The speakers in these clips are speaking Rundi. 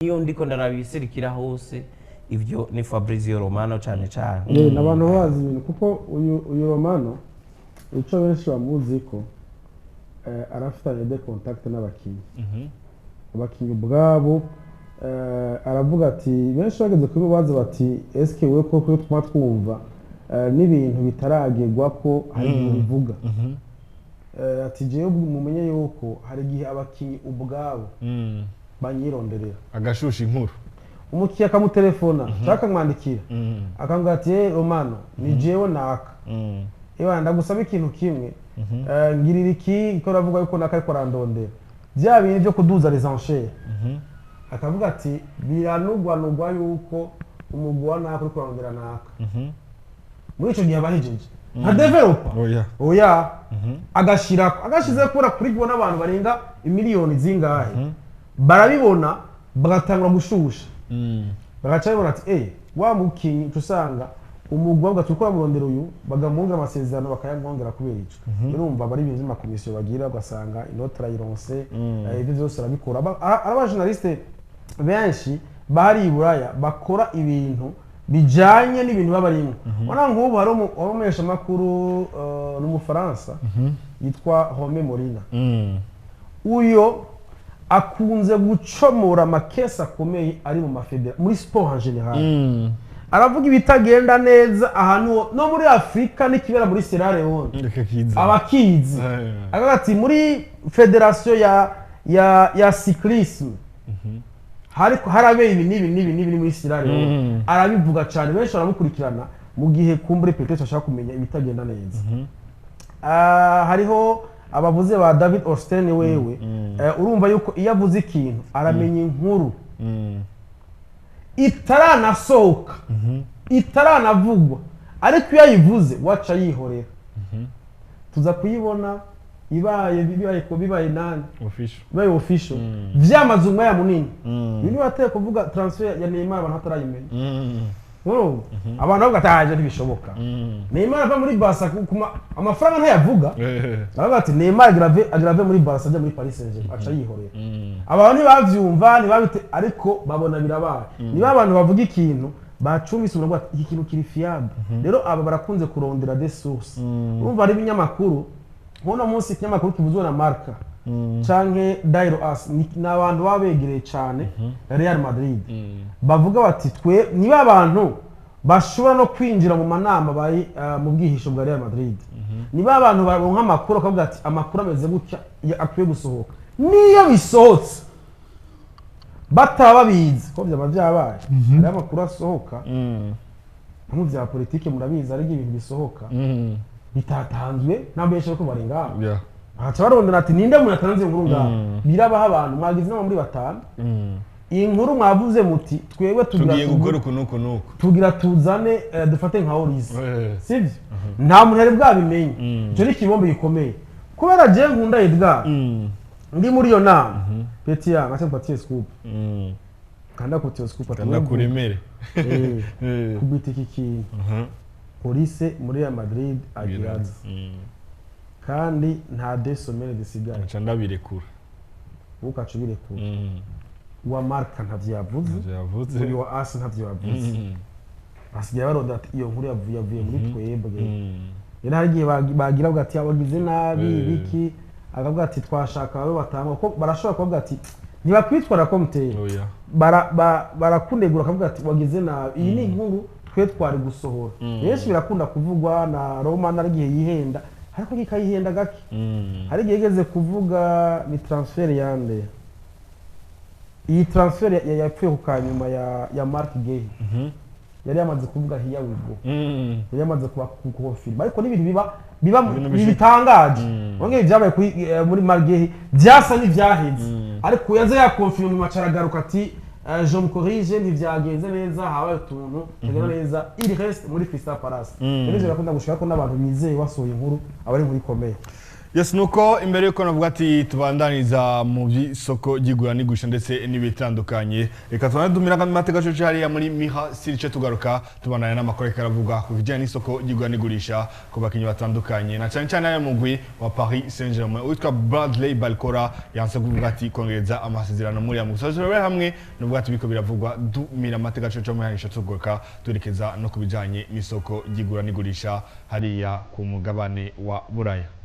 Iyo ndiko ndarabisirikira hose, ivyo ni Fabrizio Romano cane cane. N'abantu bazi ibintu, kuko uyu Romano, ico benshi bamuzi ko arafitanye des contacts n'abakinyi, abakinyi ubwabo. Aravuga ati, benshi bageze kubibaza bati: "Eske wewe koko tuma twumva n'ibintu bitaragegwa ko hari ibintu bivuga?" Ati: "Jewe mumenye yuko hari igihe abakinyi ubwabo banyironderera." Agashusha inkuru. Umukiriya akamutelefona cyangwa akamwandikira, akamubwira ati: "Eh, Romano, ni jewe naka, ewa ndagusaba ikintu kimwe, ngirira iki ko uravuga yuko naka ariko arandondera." Bya bintu byo kuduza les enchères, akavuga ati: "Biranugwanugwa yuko umugwi wa naka uriko urarondera naka." Muri ico gihe aba ahejeje nka developer. Oya. Oya, agashirako, agashize kubera kurigwa n'abantu barenga imiliyoni zingahe, barabibona, bagatangura gushusha, bagaca babona ati: "Eh, wa mukinyi." Uca usanga umugwi bavuga ati: "Uko bamurondera uyu," bagamwongera amasezerano, bakayamwongera kubera ico. Urumva bari ibintu vy'amakomisiyo bagira, ugasanga inoti arayironse. Ivyo vyose arabikora. Ari abajournaliste benshi bahari i Buraya bakora ibintu bijanye n'ibintu baba barimwo. Ubona nk'ubu hari umumenyeshamakuru, n'umufaransa yitwa Rome Molina. Uyo akunze gucomora amakesi akomeye ari mu mafedera, muri sport en général. Aravuga ibitagenda neza ahantu no muri Afurika n'ikibera muri Sierra Leone. Reka kiza. Abakizi. Akavuga ati muri fédération ya cyclisme hari harabeye ibi n'ibi n'ibi n'ibi muri Sierra Leone. Arabivuga cyane, benshi baramukurikirana mu gihe kumbure peut-être ashaka kumenya ibitagenda neza. Hariho abavuze ba David Ornstein. Wewe, urumva yuko iyo avuze ikintu aramenya inkuru itaranasohoka, itaranavugwa, ariko iyo ayivuze waca yihorera, tuza kuyibona ibaye, bibaye ko bibaye nani, official. Bibaye official, vyamaze umwanya munini. Ibi niba ateye kuvuga transfer ya Neymar, abantu batarayimenya. Urumva abantu bavuga ati: "Ah, ntibishoboka, Neymar ava muri Barca amafaranga ntayavuga." Aravuga ati: "Neymar agrave muri Barca ajya muri Paris Saint-Germain," aca yihorera. Abantu ntibavyumva, ntibabite, ariko babona birabaye. Niba abantu bavuga ikintu bacumvise, umuntu avuga ati: "Iki kintu kiri fiable." Rero aba barakunze kurondera des sources. Urumva hari ibinyamakuru, nk'uno munsi ikinyamakuru kivuzwe na Marca canke Diario AS, ni abantu baba begereye cane Real Madrid, bavuga bati: "Twe niba abantu bashobora no kwinjira mu manama bari mu bwihisho bwa Real Madrid, niba abantu baronka amakuru bakavuga ati amakuru ameze gutya, akwiye gusohoka." Niyo bisohotse bataba babizi ko byaba byabaye, hariho amakuru asohoka nko mu bya politike, murabizi, ariko ibintu bisohoka bitatanzwe ntabwo benshi ko bari ngaho, bagaca barondera ati: "Ninde muntu yatanze inkuru ngaho?" Birabaho, abantu mwagize inama muri batanu, iyi nkuru mwavuze muti: "Twebwe tugira tugiye gukora uku n'uku n'uku." Tugira tuzane, dufate nka Olise, sibyo? Nta muntu yari bwabimenye. Icyo ni ikibombe gikomeye, kubera jewe nkunda Edgar, ndi muri iyo nama, petit ya ngace mpatiye scoop, kanda kutiyo scoop ati: Ndakuremere. "Kubita iki kintu, Olise muri Real Madrid agiraza, kandi nta 2 semaines zisigaye." Nca ndabirekura. Ukaca ubirekura. Uwa Marca ntavyo yavuze. Ntavyo yavuze. Uyu wa AS ntavyo yavuze. Basigaye baronda ati: "Iyo nkuru yavuye muri twebwe." Rero hari igihe bagira bavuga ati: "Abagize nabi." Biki, akavuga ati: "Twashaka babe batanga," kuko barashobora kuvuga ati ntibakwitwara ko muteye. Oya. Barakunegura, akavuga ati: "Wagize nabi, iyi ni inkuru twe twari gusohora." Benshi birakunda kuvugwa na Roma, nari igihe yihenda, ariko kikayihenda gake. Hari igihe yigeze kuvuga ni transfer yande, iyi transfer yapfuye ku kanyuma ya Marc Guehi. Yari yamaze kuvuga: "Here we go." Yari yamaze kuba kukonfirma, ariko n'ibintu biba Ibintu bishika. bitangaje. Wongeye ibyabaye kuri muri Marc Guehi byasa n'ivyaheze, ariko yaza yakonfirma mu macaragaruka ati: "Je me corrige, ntivyagenze neza, habaye utuntu tagenda neza, il reste muri Crystal Palace." Rero ivyo birakunda gushika ko n'abantu bizeye wasohoye inkuru, aba ari inkuru ikomeye. Yes, nuko imbere yuko navuga ati tubandaniza mu by'isoko ry'igura n'igurisha ndetse n'ibitandukanye, reka tubane dumira kandi mateka coce hariya muri Miha Sirice, tugaruka tubandanya n'amakuru ariko aravuga ku kijyanye n'isoko ry'igura n'igurisha ku bakinnyi batandukanye, na cyane cyane aya mugwi wa Paris Saint-Germain witwa Bradley Barcola yanse kuvuga ati kongereza amasezerano muri ya mugwi. Turabera hamwe nuvuga ati biko biravugwa, dumira amateka coce muri harisha, tugaruka twerekeza no ku bijyanye n'isoko ry'igura n'igurisha hariya ku mugabane wa Buraya.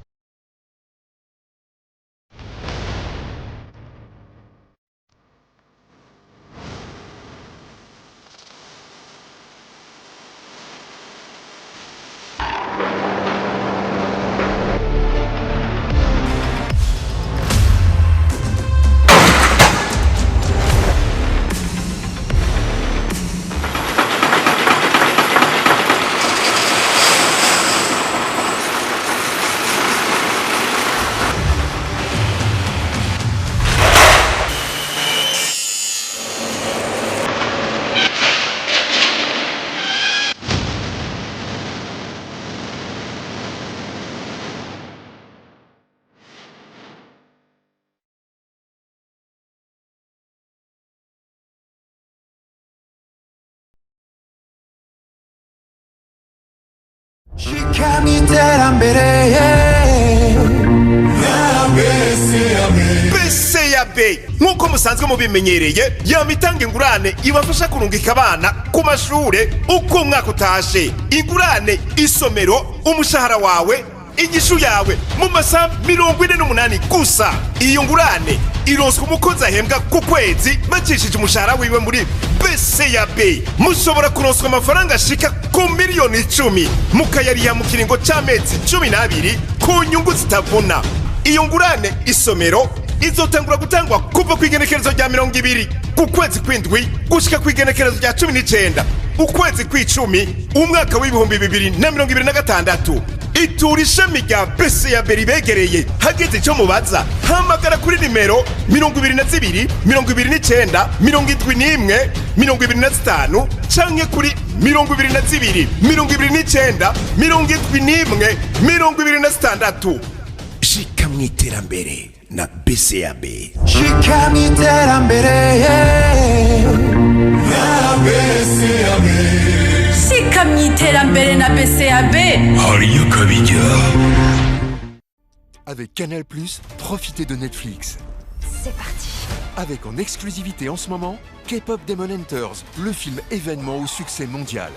Shikama iterambere. BCAB nk'uko musanzwe mubimenyereye yama itanga ingurane ibafasha kurungika abana ku mashure uko umwaka utashe. Ingurane isomero, umushahara wawe, inyishu yawe mu masaha 48 gusa. Iyo ngurane ironswa umukozi ahembwa ku kwezi bacishije umushahara wiwe muri BCAB. Mushobora kuronswa amafaranga ashika ku miliyoni 10 mukayariha mu kiringo c'amezi 12 ku nyungu zitavuna. Iyo ngurane isomero izotangura gutangwa kuva ku igenekerezo rya 20 ku kwezi kw'indwi gushika ku igenekerezo rya 19 ukwezi kw'icumi umwaka w'2026. Itura ishami rya BCAB ribegereye. Hageze icyo mubaza, hamagara kuri nimero 22 29 71 25 canke kuri 22 29 71 26. Shika mu iterambere na BCAB. Shikama iterambere. Shika mu iterambere na BCAB. Hariyo kabijya. Avec Canal+, profitez de Netflix. C'est parti. Avec en exclusivité en ce moment, K-pop Demon Hunters, le film événement au succès mondial.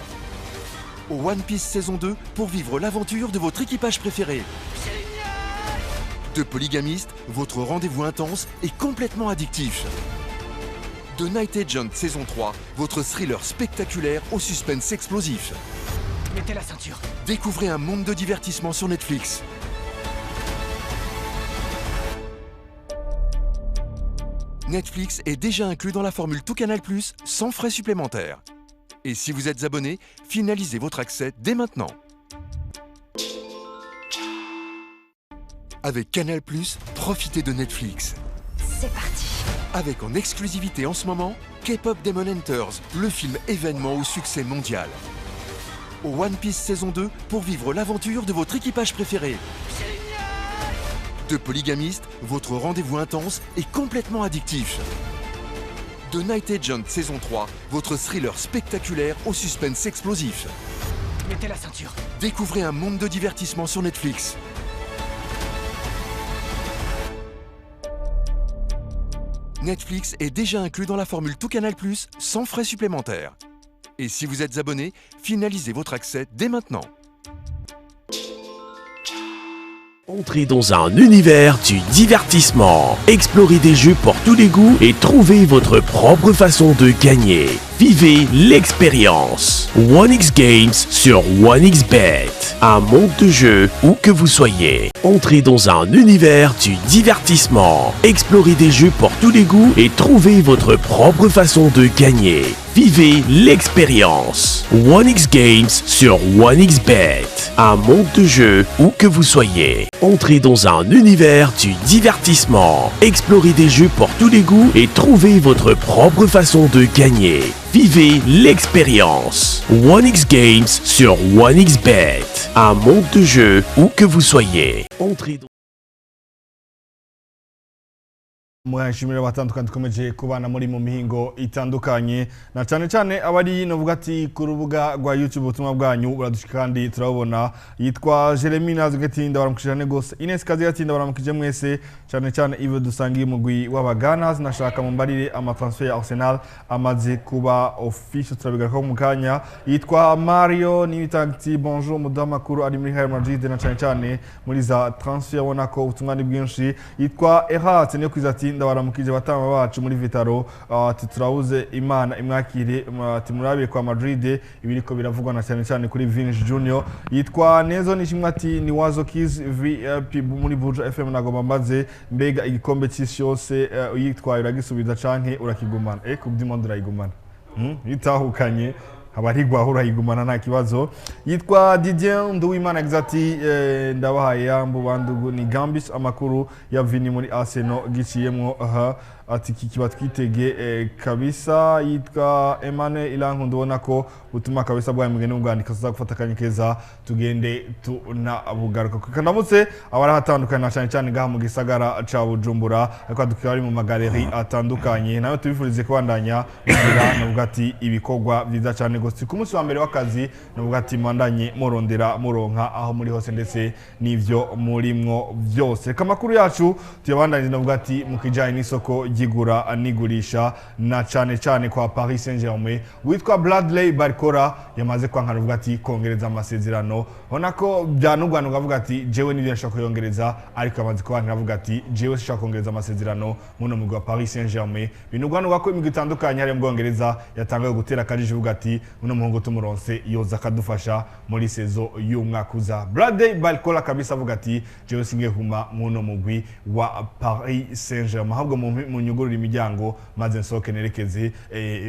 Au One Piece saison 2 pour vivre l'aventure de votre équipage préféré. De Polygamiste, votre rendez-vous intense et complètement addictif. De Night Agent saison 3, votre thriller spectaculaire au suspense explosif. Mettez la ceinture. Découvrez un monde de divertissement sur Netflix. Netflix est déjà inclus dans la formule Tout Canal+, sans frais supplémentaires. Et si vous êtes abonné, finalisez votre accès dès maintenant. Avec Canal+, profitez de Netflix. C'est parti. Avec en exclusivité en ce moment, K-pop Demon Hunters, le film événement au succès mondial. Au One Piece saison 2 pour vivre l'aventure de votre équipage préféré. De Polygamiste, votre rendez-vous intense et complètement addictif. De Night Agent saison 3, votre thriller spectaculaire au suspense explosif. Mettez la ceinture. Découvrez un monde de divertissement sur Netflix. Netflix est déjà inclus dans la formule Tout Canal+, sans frais supplémentaires. Et si vous êtes abonné, finalisez votre accès dès maintenant. Entrez dans un univers du divertissement. Explorez des jeux pour tous les goûts et trouvez votre propre façon de gagner. Vivez l'expérience. 1x Games sur 1xBet. Un monde de jeux où que vous soyez. Entrez dans un univers du divertissement. Explorez des jeux pour tous les goûts et trouvez votre propre façon de gagner. Vivez l'expérience. 1x Games sur 1xBet. Un monde de jeux où que vous soyez. Entrez dans un univers du divertissement. Explorez des jeux pour tous les goûts et trouvez votre propre façon de gagner. Vivez l'expérience. 1x Games sur 1xBet. Un monde de jeux où que vous soyez. Entrez dans Muhashimira batandukanye dukomeje kubana muri mu mihingo itandukanye, na cyane cyane abari novuga ati ku rubuga rwa YouTube, ubutumwa bwanyu buradushika kandi turabubona. Yitwa Jeremy Nazgetinda, baramukije cyane gose. Ines Kazigatinda, baramukije mwese, cyane cyane Yves dusangiye umugwi w'abaganas. Nashaka mumbarire ama transfer ya Arsenal amaze kuba official, turabigarukaho mu kanya. Yitwa Mario Nibitagti, bonjour mudamakuru ari muri Real Madrid na cyane cyane muri za transfer, ubona ko ubutumwa ni bwinshi. Yitwa Ehat niyo kwiza ati ndabaramukije batama bacu muri Vitaro, ati turabuze Imana imwakire, ati murabire kwa Madrid ibiriko biravugwa na cyane cyane kuri Vinicius Junior. Yitwa Nezo Nishimwe ati ni Wazo Kids VIP muri Buja FM, nagomba mbaze mbega igikombe cy'isi yose uyitwaye uragisubiza canke urakigumana? Coupe du Monde urayigumana, itahukanye abarigwaho urayigumana nta kibazo. Yitwa Didier Nduwimana yagize ati ndabahaye yambu bandugu, ni Gambis, amakuru ya Vini muri Arsenal giciyemwo aha, ati iki kiba twitege kabisa. Yitwa Emmanuel Irankunda, ubona ko butuma kabisa bwawe mugende mubwandika, tuza gufata akanya keza tugende tunabugaruka. Kanamutse abari ahatandukanye na cyane cyane ngaha mu gisagara ca Bujumbura, ariko dukaba ari mu magaleri atandukanye, nawe tubifurize kubandanya mugira navuga ati ibikorwa byiza cyane gose ku munsi wa mbere w'akazi, navuga ati mandanye murondera muronka aho muri hose ndetse n'ivyo murimwo byose. Reka amakuru yacu tuyabandanye navuga ati mu kijanye n'isoko ry'igura n'igurisha, na cyane cyane kwa Paris Saint-Germain. Witwa Bradley Barcola yamaze kwankana avuga ati kongereza amasezerano, ubona ko byanugwanuka avuga ati jewe nibyo nshaka kuyongereza, ariko yamaze kwankana avuga ati jewe sinshaka kongereza amasezerano muno mugwi wa Paris Saint-Germain. Binugwanuka ko imigwi itandukanye hari mu Bwongereza yatangaye gutera akajisho avuga ati uno muhungu tumuronse yoza akadufasha muri sezo y'umwaka uza. Bradley Barcola kabisa avuga ati jewe singiye kuguma muno mugwi wa Paris Saint-Germain, ahubwo munyugurura imiryango maze nsohoke nerekeze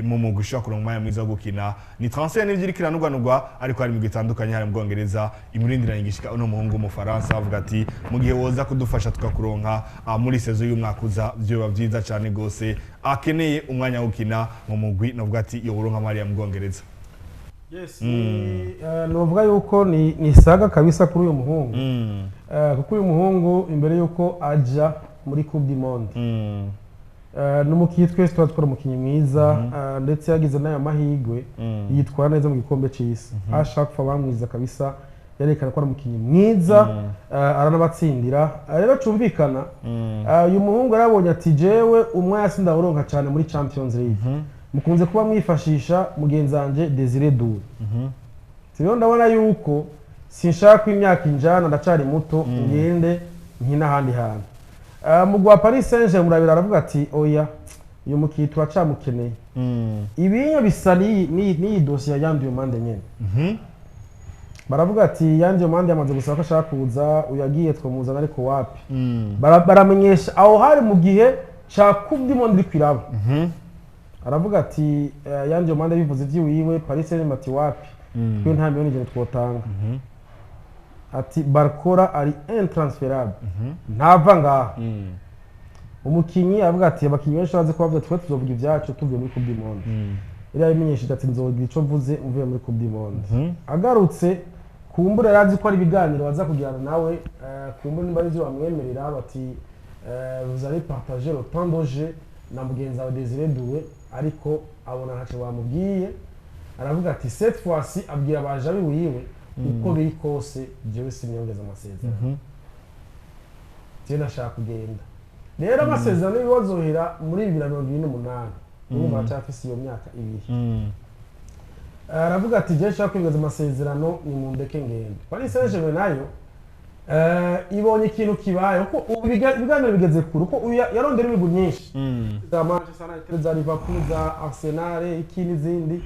mu mugwi ushobora kuronka umwanya mwiza wo gukina. Ni transfer n'ivyo iriko iranugwanugwa, ariko hari imigwi itandukanye hari mu Bwongereza imurindiranye igishika uno muhungu w'Umufaransa, avuga ati mu gihe woza kudufasha tukakuronka muri sezo y'umwaka uza vyoba vyiza cane gose. Akeneye umwanya wo gukina mu mugwi novuga ati yoburonka Maria mu Bwongereza. Yes, novuga yuko ni saga kabisa kuri uyu muhungu, kuko uyu muhungu imbere yuko aja muri Coupe du Monde n'umukinyi twese tuba twari umukinyi mwiza, ndetse yagize n'aya mahigwe yitwara neza mu gikombe c'isi. Ashaka kufa bamwiza kabisa, yerekana ko ari umukinyi mwiza, aranabatsindira. Rero cumvikana uyu muhungu yarabonye ati jewe umwanya sindawuronka cyane muri Champions League, mukunze kuba mwifashisha mugenzi wanje Desire Doué. Rero ndabona yuko sinshaka imyaka injana, ndacari muto, ngende nkina ahandi hantu. Mugwa Paris Saint-Germain murabira aravuga ati oya uyu mukinyi turacamukeneye. Ibinyo bisa n'iyi dosiye ya Yan Diomande nyene. Baravuga ati Yan Diomande yamaze gusaba ko ashaka kuza, uyagiye twamuzana ariko wapi. Baramenyesha aho hari mu gihe ca Coupe du Monde iri kwiraba. Aravuga ati Yan Diomande bivuze ivy'iwiwe, Paris Saint-Germain ati wapi, twe nta miliyoni ijana twotanga. Ati Barcola ari intransferable, ntava ngaha. Umukinyi avuga ati abakinyi benshi bazi ko bavuze twe tuzovuga ivyacu tuvuye muri Coupe du Monde. Yari yabimenyesheje ati nzogira ico mvuze mvuye muri Coupe du Monde. Agarutse kumbura yarazi ko ari ibiganiro baza kugirana nawe, kumbura nimba ari ivyo bamwemerera bati vous allez partager le temps de jeu na mugenzi wawe Desire Doué, ariko abona ntaco bamubwiye. Aravuga ati cette fois-ci abwira abaja biwiwe uko biri kose jewe siniyongeza amasezerano, jewe nashaka kugenda. Rero amasezerano y'ibibazohera muri 2028, ubu aracyafise iyo myaka ibiri. Aravuga ati jewe nshaka kwiyongeza amasezerano, nimundeke ngende. Paris Saint-Germain nayo ibonye ikintu kibaye, kuko ubu ibiganiro bigeze kure, kuko yarondera imigwi myinshi za Manchester United, za Liverpool, za Arsenal, iki n'izindi,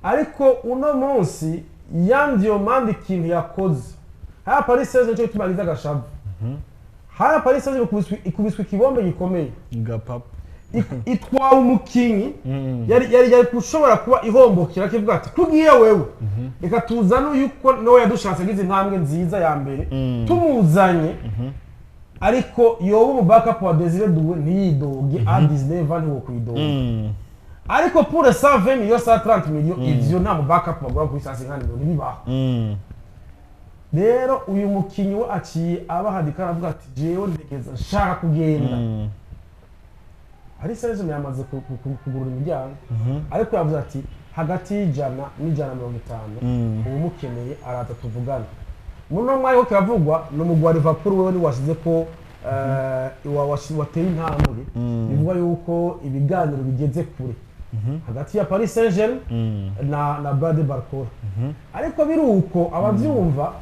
ariko uno munsi Yan Diomande ikintu yakoze haya Paris Saint-Germain cyo gituma agize agashavu. Haya Paris Saint-Germain ikubiswe ikibombe gikomeye, itwawe umukinyi yari gushobora kuba ihombokera akivuga ati kugiye wewe reka tuzane yuko nawe yadushatse agize intambwe nziza ya mbere tumuzanye, ariko yoba umu backup wa Desire Doué ntiyidoge a 19 ans kwidoga, ariko pour 120 millions 130 millions ivyo nta mu backup bagura kuri 150 millions ntibibaho. Rero uyu mukinyi we aciye abahadika aravuga ati jewe ntegeza nshaka kugenda. Paris Saint-Germain yamaze kugurura imiryango, ariko yavuze ati hagati y'100 n'150, uwumukeneye araza tuvugane. Muri uno mwanya wo kiravugwa ni umugwi wa Liverpool, wewe ni washyize ko wateye intambwe. Bivugwa yuko ibiganiro bigeze kure hagati ya Paris Saint-Germain na Bradley Barcola. Ariko biri uko abavyumva,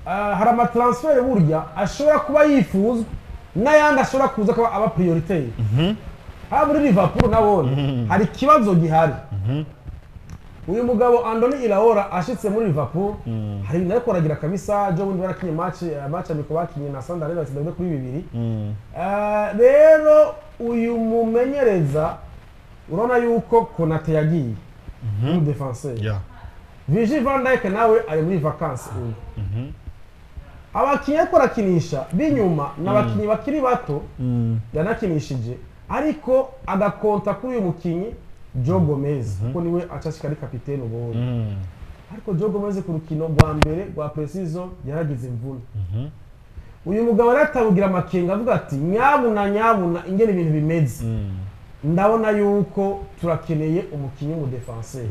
hari amatransfer burya ashobora kuba yifuzwa n'ayandi ashobora kuza kuba aba prioritaire. Haba muri Liverpool nabone hari ikibazo gihari. Uyu mugabo Andoni Iraola ashitse muri Liverpool, hari ibintu ariko aragira kabisa. Jo bundi barakinye match amiko, bakinye na Sunderland, batsinda 1-2. Rero uyu mumenyereza, urabona yuko Konate yagiye, umu défenseur. Virgil van Dijk nawe ari muri vacances. Uyu abakinnyi ariko arakinisha b'inyuma ni abakinnyi bakiri bato yanakinishije, ariko agakonta kuri uyu mukinnyi Joe Gomez, kuko niwe acashika ari kapitene ubundi. Ariko Joe Gomez ku rukino rwa mbere rwa pre-season yaragize imvune. Uyu mugabo yaratabugira amakenga, avuga ati nyabuna nyabuna, ingene ibintu bimeze, ndabona yuko turakeneye umukinnyi w'umudéfenseur,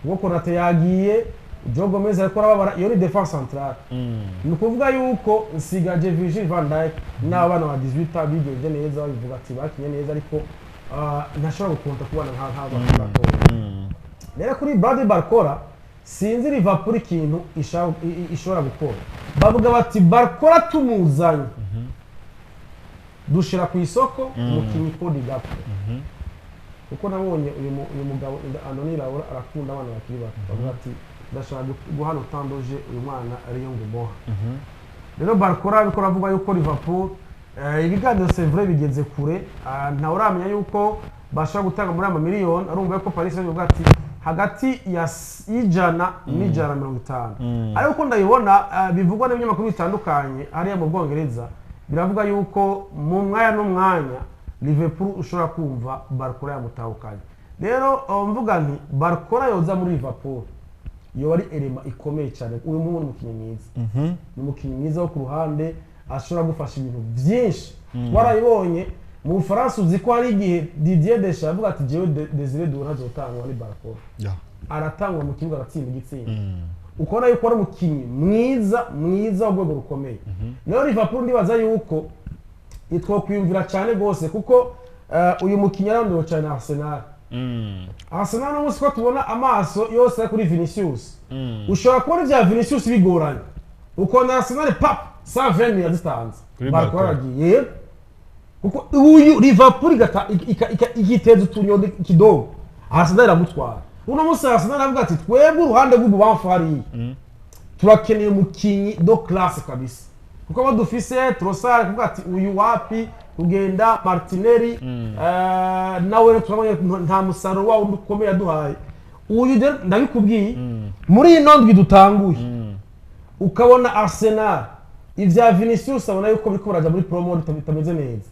kuko Konate yagiye, Joe Gomez ariko arababara. Iyo ni défense centrale. Ni ukuvuga yuko nsigaje Virgil van Dijk n'abana ba 18 ans bigenje neza, babivuga ati bakinye neza, ariko ntashobora gukonta kubana nka bakiri batoya. Rero kuri Bradley Barcola, sinzi Liverpool ikintu ishobora gukora. Bavuga bati Barcola tumuzanye, dushira ku isoko umukinnyi Cody Gakpo, kuko nabonye uyu mugabo Andoni Iraola arakunda abana bakiri bato. Bavuga ati ndashaka guhana utandoje uyu mwana Rio Ngumoha. Rero Barcola ariko aravuga yuko Liverpool ibiganiro, c'est vrai, bigeze kure. Ntawe uramenya yuko bashobora gutanga muri ama miliyoni. Arumva yuko Paris Saint-Germain ivuga ati hagati ya y'100 n'150. Ariko uko ndabibona, bivugwa n'ibinyamakuru bitandukanye hariya mu Bwongereza, biravuga yuko mu mwanya n'umwanya Liverpool ushobora kumva Barcola yamutahukanye. Rero mvuga nti Barcola yoza muri Liverpool yoba ari élément ikomeye cyane. Uyu muhungu ni umukinnyi mwiza, ni umukinnyi mwiza wo ku ruhande, ashobora gufasha ibintu byinshi. Warabibonye mu Bufaransa, uzi ko hari igihe Didier Deschamps avuga ati jewe Desire Doué ntazotangwa, ni Barcola. Aratangwa mu kibuga, aratsinda igitsinda, ukabona yuko ari umukinnyi mwiza mwiza w'urwego rukomeye. Rero Liverpool ndibaza yuko itwokwiyumvira cyane rwose, kuko uyu mukinnyi yaranduwe cyane na Arsenal. Arsenal uno munsi ko tubona amaso yose ari kuri Vinicius, ushobora kubona ibya Vinicius bigoranye, ukabona Arsenal pap 120 millions zitanze. Kuri Barcola Barcola. Aragiye, kuko uyu Liverpool igiteza utunyondo kidogo, Arsenal iramutwara. Uno munsi Arsenal aravuga ati twebwe uruhande rw'ububamfu hariya turakeneye umukinyi de classe kabisa, kuko abo dufise, Trossard, kuvuga ati uyu wapi kugenda, Martinelli nawe turabonye nta musaruro wawo ukomeye yaduhaye. Uyu rero ndabikubwiye, muri ino ndwi dutanguye, ukabona Arsenal ivya Vinicius abona yuko biriko baraja muri promo bitameze neza,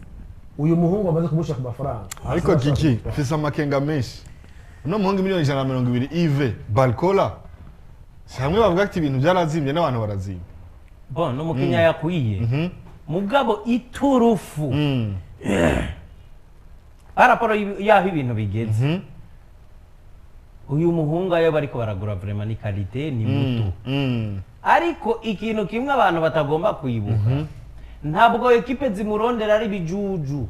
uyu muhungu bamaze kumushyira ku mafaranga. Ariko kiki mfise amakenga menshi. Uno muhungu miliyoni 120, Yves Barcola, si hamwe bavuga ati ibintu byarazimye n'abantu barazimye. Bon, n'umukinnyi yakwiye, mugabo iturufu raporo y'aho ibintu bigeze, uyu muhungu ayo bariko baragura vraiment ni qualité, ni muto. Ariko ikintu kimwe abantu batagomba kwibuka, ntabwo ekipe zimurondera ari bijuju.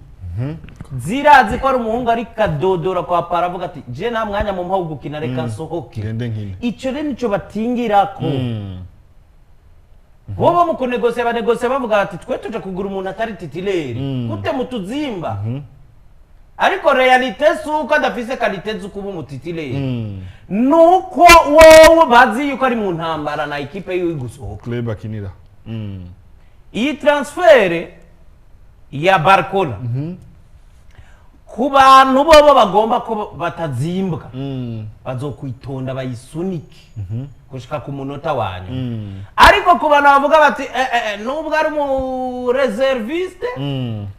Zirazi ko ari umuhungu ari kadodora kwa para, avuga ati je nta mwanya mumpa wo gukina, reka nsohoke. Ngende nkine. Ico rero nico batingirako. Bobo mu kunegosiya banegosiya bavuga bati twe tuje kugura umuntu atari titulaire, gute mutuzimba? Ariko réalité si uko adafise qualité zo kuba umutitulaire, nuko wowe bazi yuko ari mu ntambara na ekipe yiwe gusohoka. Club akinira. Iyi transfert ya Barcola, ku bantu bobo bagomba ko batazimbwa, bazokwitonda bayisunike gushika ku munota wa nyuma. Ariko ku bantu bavuga bati nubwo ari umu réserviste,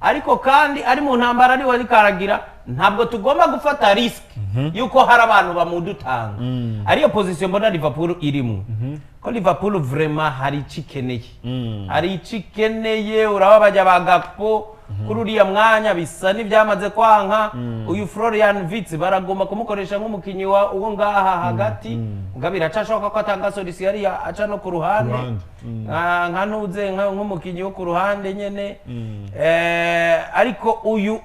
ariko kandi ari mu ntambara, ariwe ariko aragira, ntabwo tugomba gufata risque yuko hari abantu bamudutanga. Ariyo position mbona Liverpool irimo. Ko Liverpool vraiment hari icyo ikeneye, hari icyo ikeneye. Uraba bajya ba Gakpo kuri uriya mwanya bisa n'ibyamaze kwanka. Uyu Florian Wirtz baragomba kumukoresha nk'umukinnyi wa uwo ngaha hagati, nga biracashoboka ko atanga solution hariya, aca no ku ruhande. Ruhande. Nka ntuze nk'umukinnyi wo ku ruhande nyene. Ariko uyu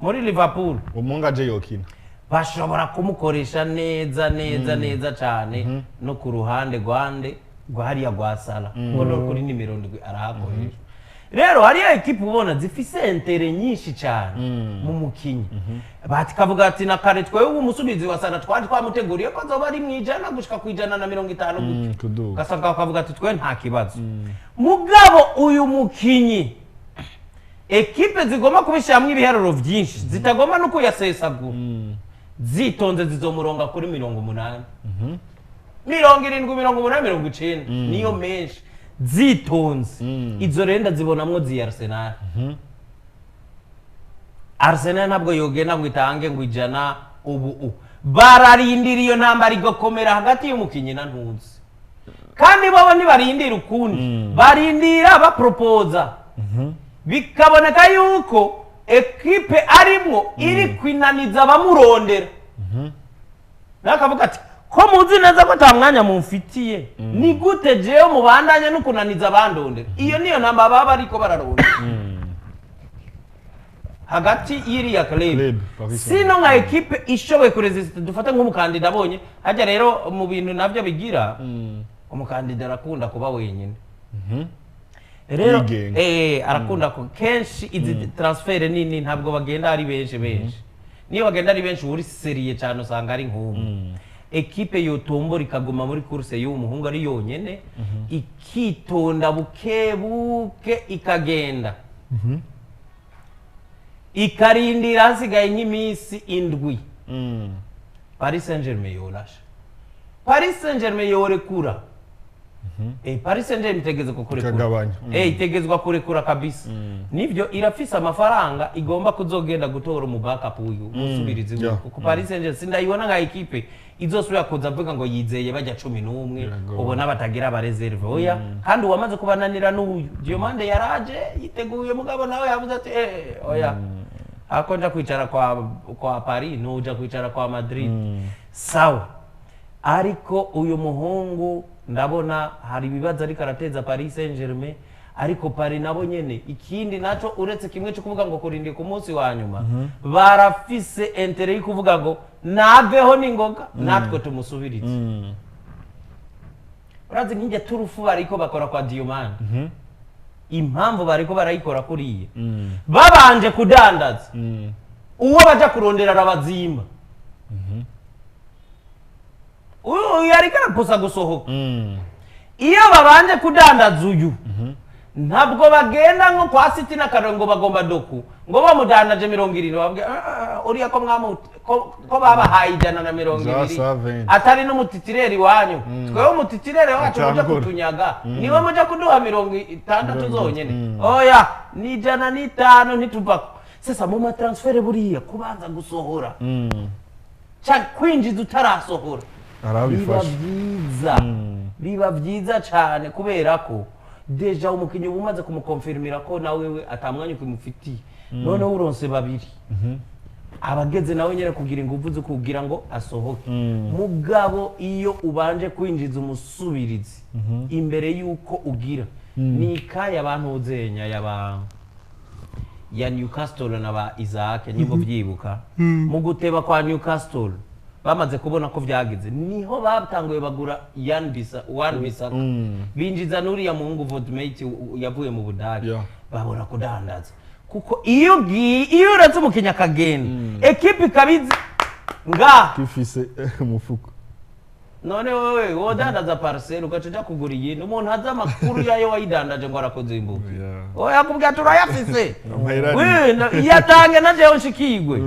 muri Liverpool Umuhungu aje yokina. bashobora kumukoresha neza neza neza cyane no ku ruhande rwande rwa hariya rwa Salah, kuko no kuri nimero 7 arahakoresha. Rero hariyo ekipe ubona zifise intérêt nyinshi cyane mu mukinyi, batikavuga ati na kare twewe ubu umusubizi wa Salah twari twamuteguriye ko azoba ari mu 100 gushika ku 150 gutyo. Kuduga. Ugasanga bakavuga ati twe nta kibazo. Mugabo uyu mukinyi ekipe zigomba kubishyiramo ibiharuro byinshi, zitagomba no kuyasesagura, zitonze zizomuronga kuri 80, 70, 80, 90, niyo menshi zitonze. Izo rero ndazibonamwo ziyi Arsenal. Arsenal ntabwo yogenda ngo itange ngo 100 ubu bararindira iyo ntambara igakomera hagati y'umukinyi na ntunzi, kandi bobo ntibarindira ukundi, barindira bapropoza bikaboneka yuko ekipe arimwo iri kwinaniza abamurondera. Nawe akavuga ati ko muzi neza ko ata mwanya mumfitiye, ni gute jewe mubandanye no kunaniza abandondera? Iyo niyo ntambara baba bariko bararondera hagati y'iriya club. Club, Paris. Sino nka ekipe ishoboye kurezisita, dufate nk'umukandida abonye hajya. Rero mu bintu nabyo bigira, umukandida arakunda kuba wenyine rero. Yigenga. Arakunda ko kenshi izi transfert nini ntabwo bagenda ari benshi benshi. Niyo bagenda ari benshi, uba uri sérieux cyane, usanga ari nk'umwe. Ekipe yotombora ikaguma muri course y'uwo muhungu ari yonyene, ikitonda buke buke, ikagenda ikarindira hasigaye nk'iminsi 7, Paris Saint Germain yorasha, Paris Saint Germain yorekura. Paris Saint Germain itegezwa kurekura. Ikagabanya. Itegezwa kurekura kabisa. Nivyo, irafise amafaranga igomba kuzogenda gutora mu backup uyu musubirizi wiwe. Kuko Paris Saint Germain sindayibona nka ekipe izosubira kuza avuga ngo yizeye bajya 11. Biragoye. Ubona batagira aba réserve, oya. Kandi uwamaze kubananira n'uyu Diomande yaraje yiteguye, mugabo nawe yavuze ati oya, ako nja kwicara kwa Paris nuja kwicara kwa Madrid, sawa. Ariko uyu muhungu ndabona hari ibibazo ariko arateza Paris Saint Germain. Ariko Paris nabo nyene, ikindi naco uretse kimwe cyo kuvuga ngo kurindira ku munsi wa nyuma, barafise intérêt yo kuvuga ngo naveho n'ingoga natwe tumusubirize. Urazi nk'ijya turufu bariko bakora kwa Diomande, impamvu bariko barayikora kuriya, babanje kudandaza uwo baja kurondera arabazimba. Uyu ariko arapusa gusohoka. Iyo babanje kudandaza uyu, ntabwo bagenda nko kwa City n'akarero ngo bagomba Doku, ngo bamudandaje 70, bababwira: "Ah, ah, uriya ko mwamu ko babahaye ijana na mirongo Za ibiri 120. atari n'umutitulaire wanyu, twewe umutitulaire wacu muja Atangura. kutunyaga, niwe muja kuduha 60 zonyene? Oya, ni 105, ntituvako." Sasa mu ma transfert buriya kubanza gusohora canke kwinjiza utarasohora biba Arabifasha. byiza, biba byiza cyane, kubera ko déjà umukinnyi uba umaze kumukonfirmira ko nawe we atamwanya ukimufitiye. Noneho uronse babiri, abageze nawe nyine kugira ingufu zo kugira ngo asohoke. Mugabo iyo ubanje kwinjiza umusubirizi imbere y'uko ugira ni ikaye, abantu uzenya yaba ya Newcastle na ba Isaac, nibo byibuka mu guteba kwa Newcastle, bamaze kubona ko vyagize, niho batanguye bagura Yan Bisa, Wan Bissaka, binjiza n'uriya muhungu Vodmate yavuye mu Budage. Babona kudandaza, kuko iyo ugiye, iyo uretse umukinnyi akagenda, ekipe ikabizi ngaha Kifise umufuko. None wewe wodandaza parcelle ugaca uja kugura iyindi, umuntu azi amakuru yayo wayidandaje ngo arakozimbuka? Oya, akubwira turayafise. Amahera Iyatange na jewe nshikigwe.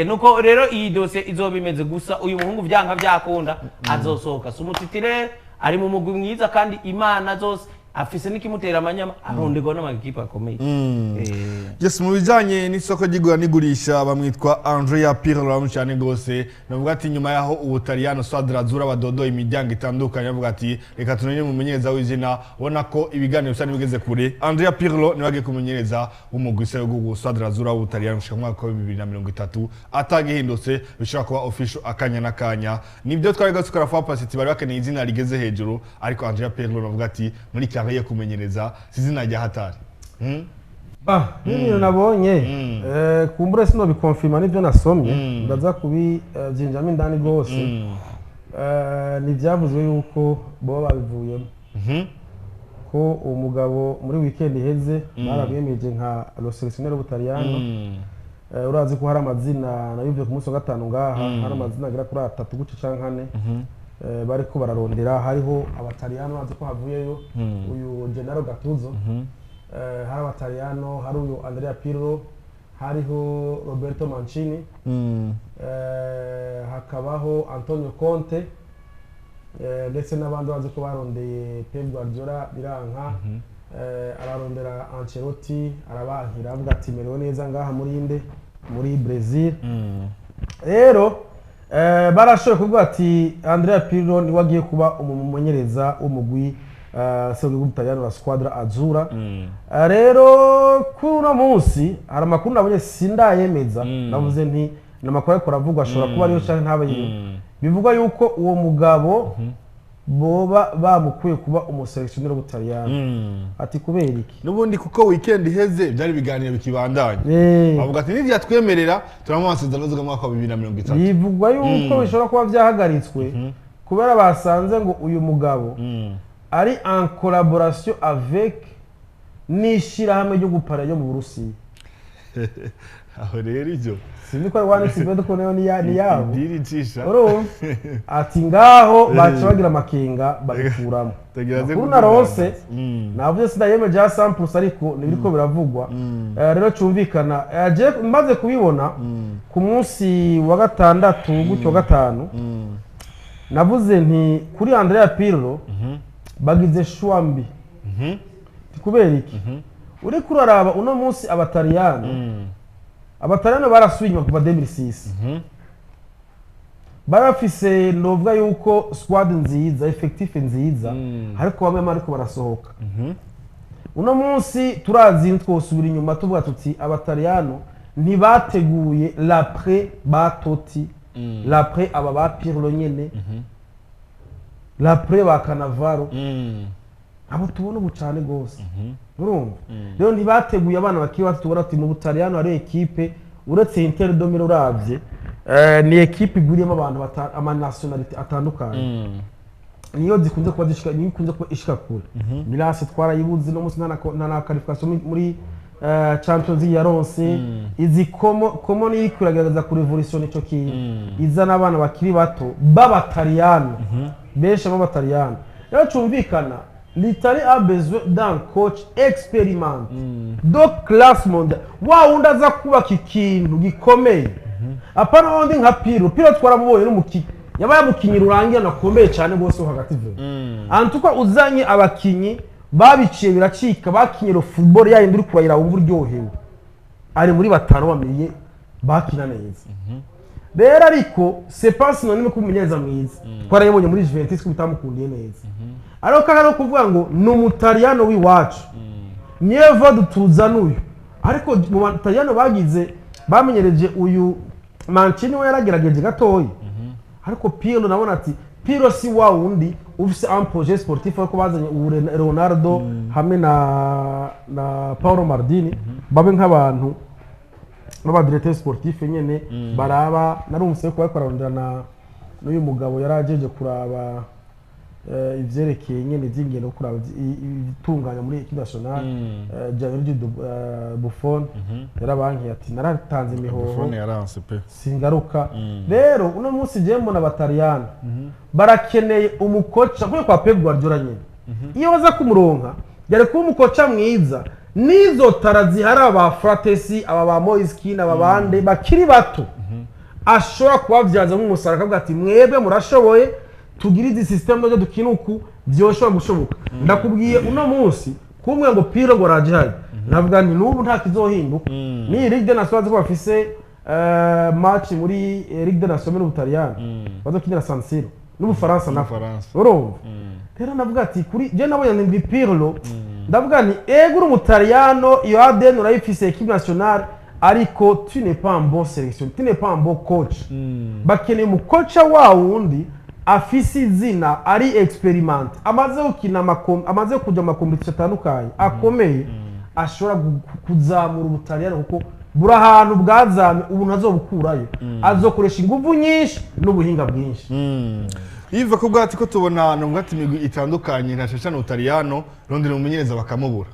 Nuko rero iyi dosiye izoba imeze gusa. Uyu muhungu vyanka vyakunda azosohoka, si umutitulaire, ari mu mugwi mwiza, kandi imana zose Afise n'ikimutera amanyama, aronderwa n'amakipe akomeye. Yes, mu bijanye n'isoko ry'igura n'igurisha, bamwitwa Andrea Pirlo baramu cyane gose. Navuga ati nyuma yaho Ubutaliyano, Squadra Azzurra, badodo imiryango itandukanye, bavuga ati reka tunenye mumenyereza w'izina. Ubona ko ibiganiro bisa n'ibigeze kure. Andrea Pirlo niwe agiye kumenyereza w'umugwi w'igihugu Squadra Azzurra w'Ubutaliyano gushika mu mwaka wa 2030, atagihindutse. Bishobora kuba official akanya n'akanya. Nibyo twari gasukara fa pasiti, bari bakeneye izina rigeze hejuru, ariko Andrea Pirlo navuga ati muri carrière yo kumenyereza si izina rya hatari. Bah, n'ibintu nabonye, kumbure sinobikonfirma, n'ibyo nasomye ndaza kubibyinjamo indani rwose. Ni ibyavuzwe yuko boba babivuyemo, ko uwo mugabo muri weekend iheze barabwemeje nka le sélectionneur w'Ubutaliyano. Urazi ko hari amazina nayumvye ku munsi wa gatanu ngaha, hari amazina agera kuri atatu gutyo canke ane bariko bararondera. Hariho Abataliyano, bazi ko havuyeyo uyu Gennaro Gattuso. Hari Abataliyano, hari uyu Andrea Pirlo, hariho Roberto Mancini, hakabaho Antonio Conte, ndetse n'abandi. Bazi ko barondeye Pep Guardiola biranka, ararondera Ancelotti arabankira, avuga ati merewe neza ngaha muri inde, muri Brazil. Rero barashoboye kuvuga ati Andrea Pirlo niwe agiye kuba umumenyereza w'umugwi serukira w'Ubutaliyano wa Squadra Azzurra. Rero kuri uno munsi hari amakuru nabonye, sindayemeza, navuze nti ni amakuru ariko aravugwa, ashobora kuba ariyo canke ntabe yiyo. Bivugwa yuko uwo mugabo boba bamukuye kuba umusélectionneur w'Ubutaliyano. Ati kubera iki? N'ubundi kuko weekend iheze byari ibiganiro bikibandanya, bavuga ati nibyatwemerera turamuha amasezerano azoga mu mwaka wa 2030. Bivugwa yuko bishobora kuba byahagaritswe kubera basanze ngo uyu mugabo ari en collaboration avec n'ishyirahamwe ryo gupara ryo mu Burusiya. Aho rero ibyo Sinzi ko ari one xBet, ko nayo ni yabo. Idiri icisha. Urumva ati ngaho baca bagira amakenga babikuramo. Tagira ze. Amakuru naronse, navuze sinayemeje ya 100%, ariko nibiriko biravugwa. Rero cumvikana, je maze kubibona ku munsi wa gatandatu gutyo, wa gatanu, navuze nti kuri Andrea Pirlo bagize choix mbi. Kubera iki? Uriko uraraba uno munsi Abataliyano barasubiye inyuma kuva 2006. Barafise, novuga yuko squad nziza, effectif nziza, ariko bamwe ariko barasohoka. Uno munsi turazi, twosubira inyuma tuvuga tuti Abataliyano ntibateguye l'après ba Totti, l'après aba ba Pirlo nyene, l'après ba Cannavaro, abo tubona ubu cyane rwose. Urumva rero ntibateguye abana bakiri bato. Tubona ati mu Butaliyano hari ekipe, uretse Inter de Milan, uravye ni ekipe iguriyemo abantu amanationalité atandukanye, niyo zikunze kuba zishika, niyo ikunze kuba ishika kure. Milan twarayibuze, no munsi nta na qualification muri Champions League yaronse. Izi Como niyo iriko iragerageza kurevolution ico kintu, izana abana bakiri bato b'Abataliyano, benshi b'Abataliyano. Rero cumvikana, l'Italie a besoin d'un coach expérimenté de classe mondiale, wa wundi aza kubaka ikintu gikomeye, apana wundi nka Pirlo. Pirlo twaramubonye n'umukinyi, yabaye umukinyi rurangira nakomeye cyane rwose wo hagati vuba. Antuka uzanye abakinyi babiciye biracika, bakinye football yayindi uri kurayira wumva uryohewe, ari muri batanu bamenye bakina neza. Rero ariko c'est pas synonyme ko umumenyereza mwiza, twarayibonye muri Juventus ko bitamukundiye neza. Ariko kandi no kuvuga ngo ni Umutaliyano w'iwacu, niyo va tuzana uyu, ariko mu Bataliyano bagize bamenyereje uyu Mancini we yaragerageje gatoya, ariko Pirlo nabona ati Pirlo si wa wundi ufise un projet sportif, ariko bazanye ubu Leonardo hamwe na Paolo Maldini babe nk'abantu b'abadirecteur sportif nyene baraba. Narumvise ko bariko bararondera na n'uyu mugabo yari ajeje kuraba ivyerekeye nyene ivy'ingendo, kuraba ibitunganya muri équipe nationale, Gianluigi Buffon, yarabankiye ati naratanze imihoho. Buffon yaranse pe. Singaruka. Rero uno munsi je mbona Abataliyano barakeneye umukoca nk'uko kwa Pep Guardiola nyene, iyo baza kumuronka yari kuba umukoca mwiza. N'izo tara zihari, aba Fratesi, aba ba Moise Kean, aba bande bakiri bato, ashobora kubabyazamo umusaruro, akavuga ati mwebwe murashoboye. Tugire izi système zo dukina uku, byoshobora gushoboka. Ndakubwiye, uno munsi kumwe ngo Pirlo ngo araje, navuga nti n'ubu nta kizohinduka. Ni Ligue des Nations ko bafise match muri Ligue des Nations n'Ubutaliyani, bazokinira San Siro n'Ubufaransa nako. N'Ubufaransa. Urumva rero, navuga ati kuri je nabonye ndi Pirlo, ndavuga nti ego, uri Umutaliyano, iyo ADN urayifise, équipe nationale, ariko tu n'es pas un bon sélection, tu n'es pas un bon coach. Bakeneye umukoca wa wundi afise izina, ari expérimenté, amaze gukina amaze kuja mu ma compétitions atandukanye akomeye, ashobora kuzamura Ubutaliyano, kuko buri ahantu bwazamye ubu ntazobukurayo, azokoresha inguvu nyinshi n'ubuhinga bwinshi. Yiva ko bwati ko tubona nubwo ati imigwi itandukanye na cyane Ubutaliyano rondera umumenyereza bakamubura,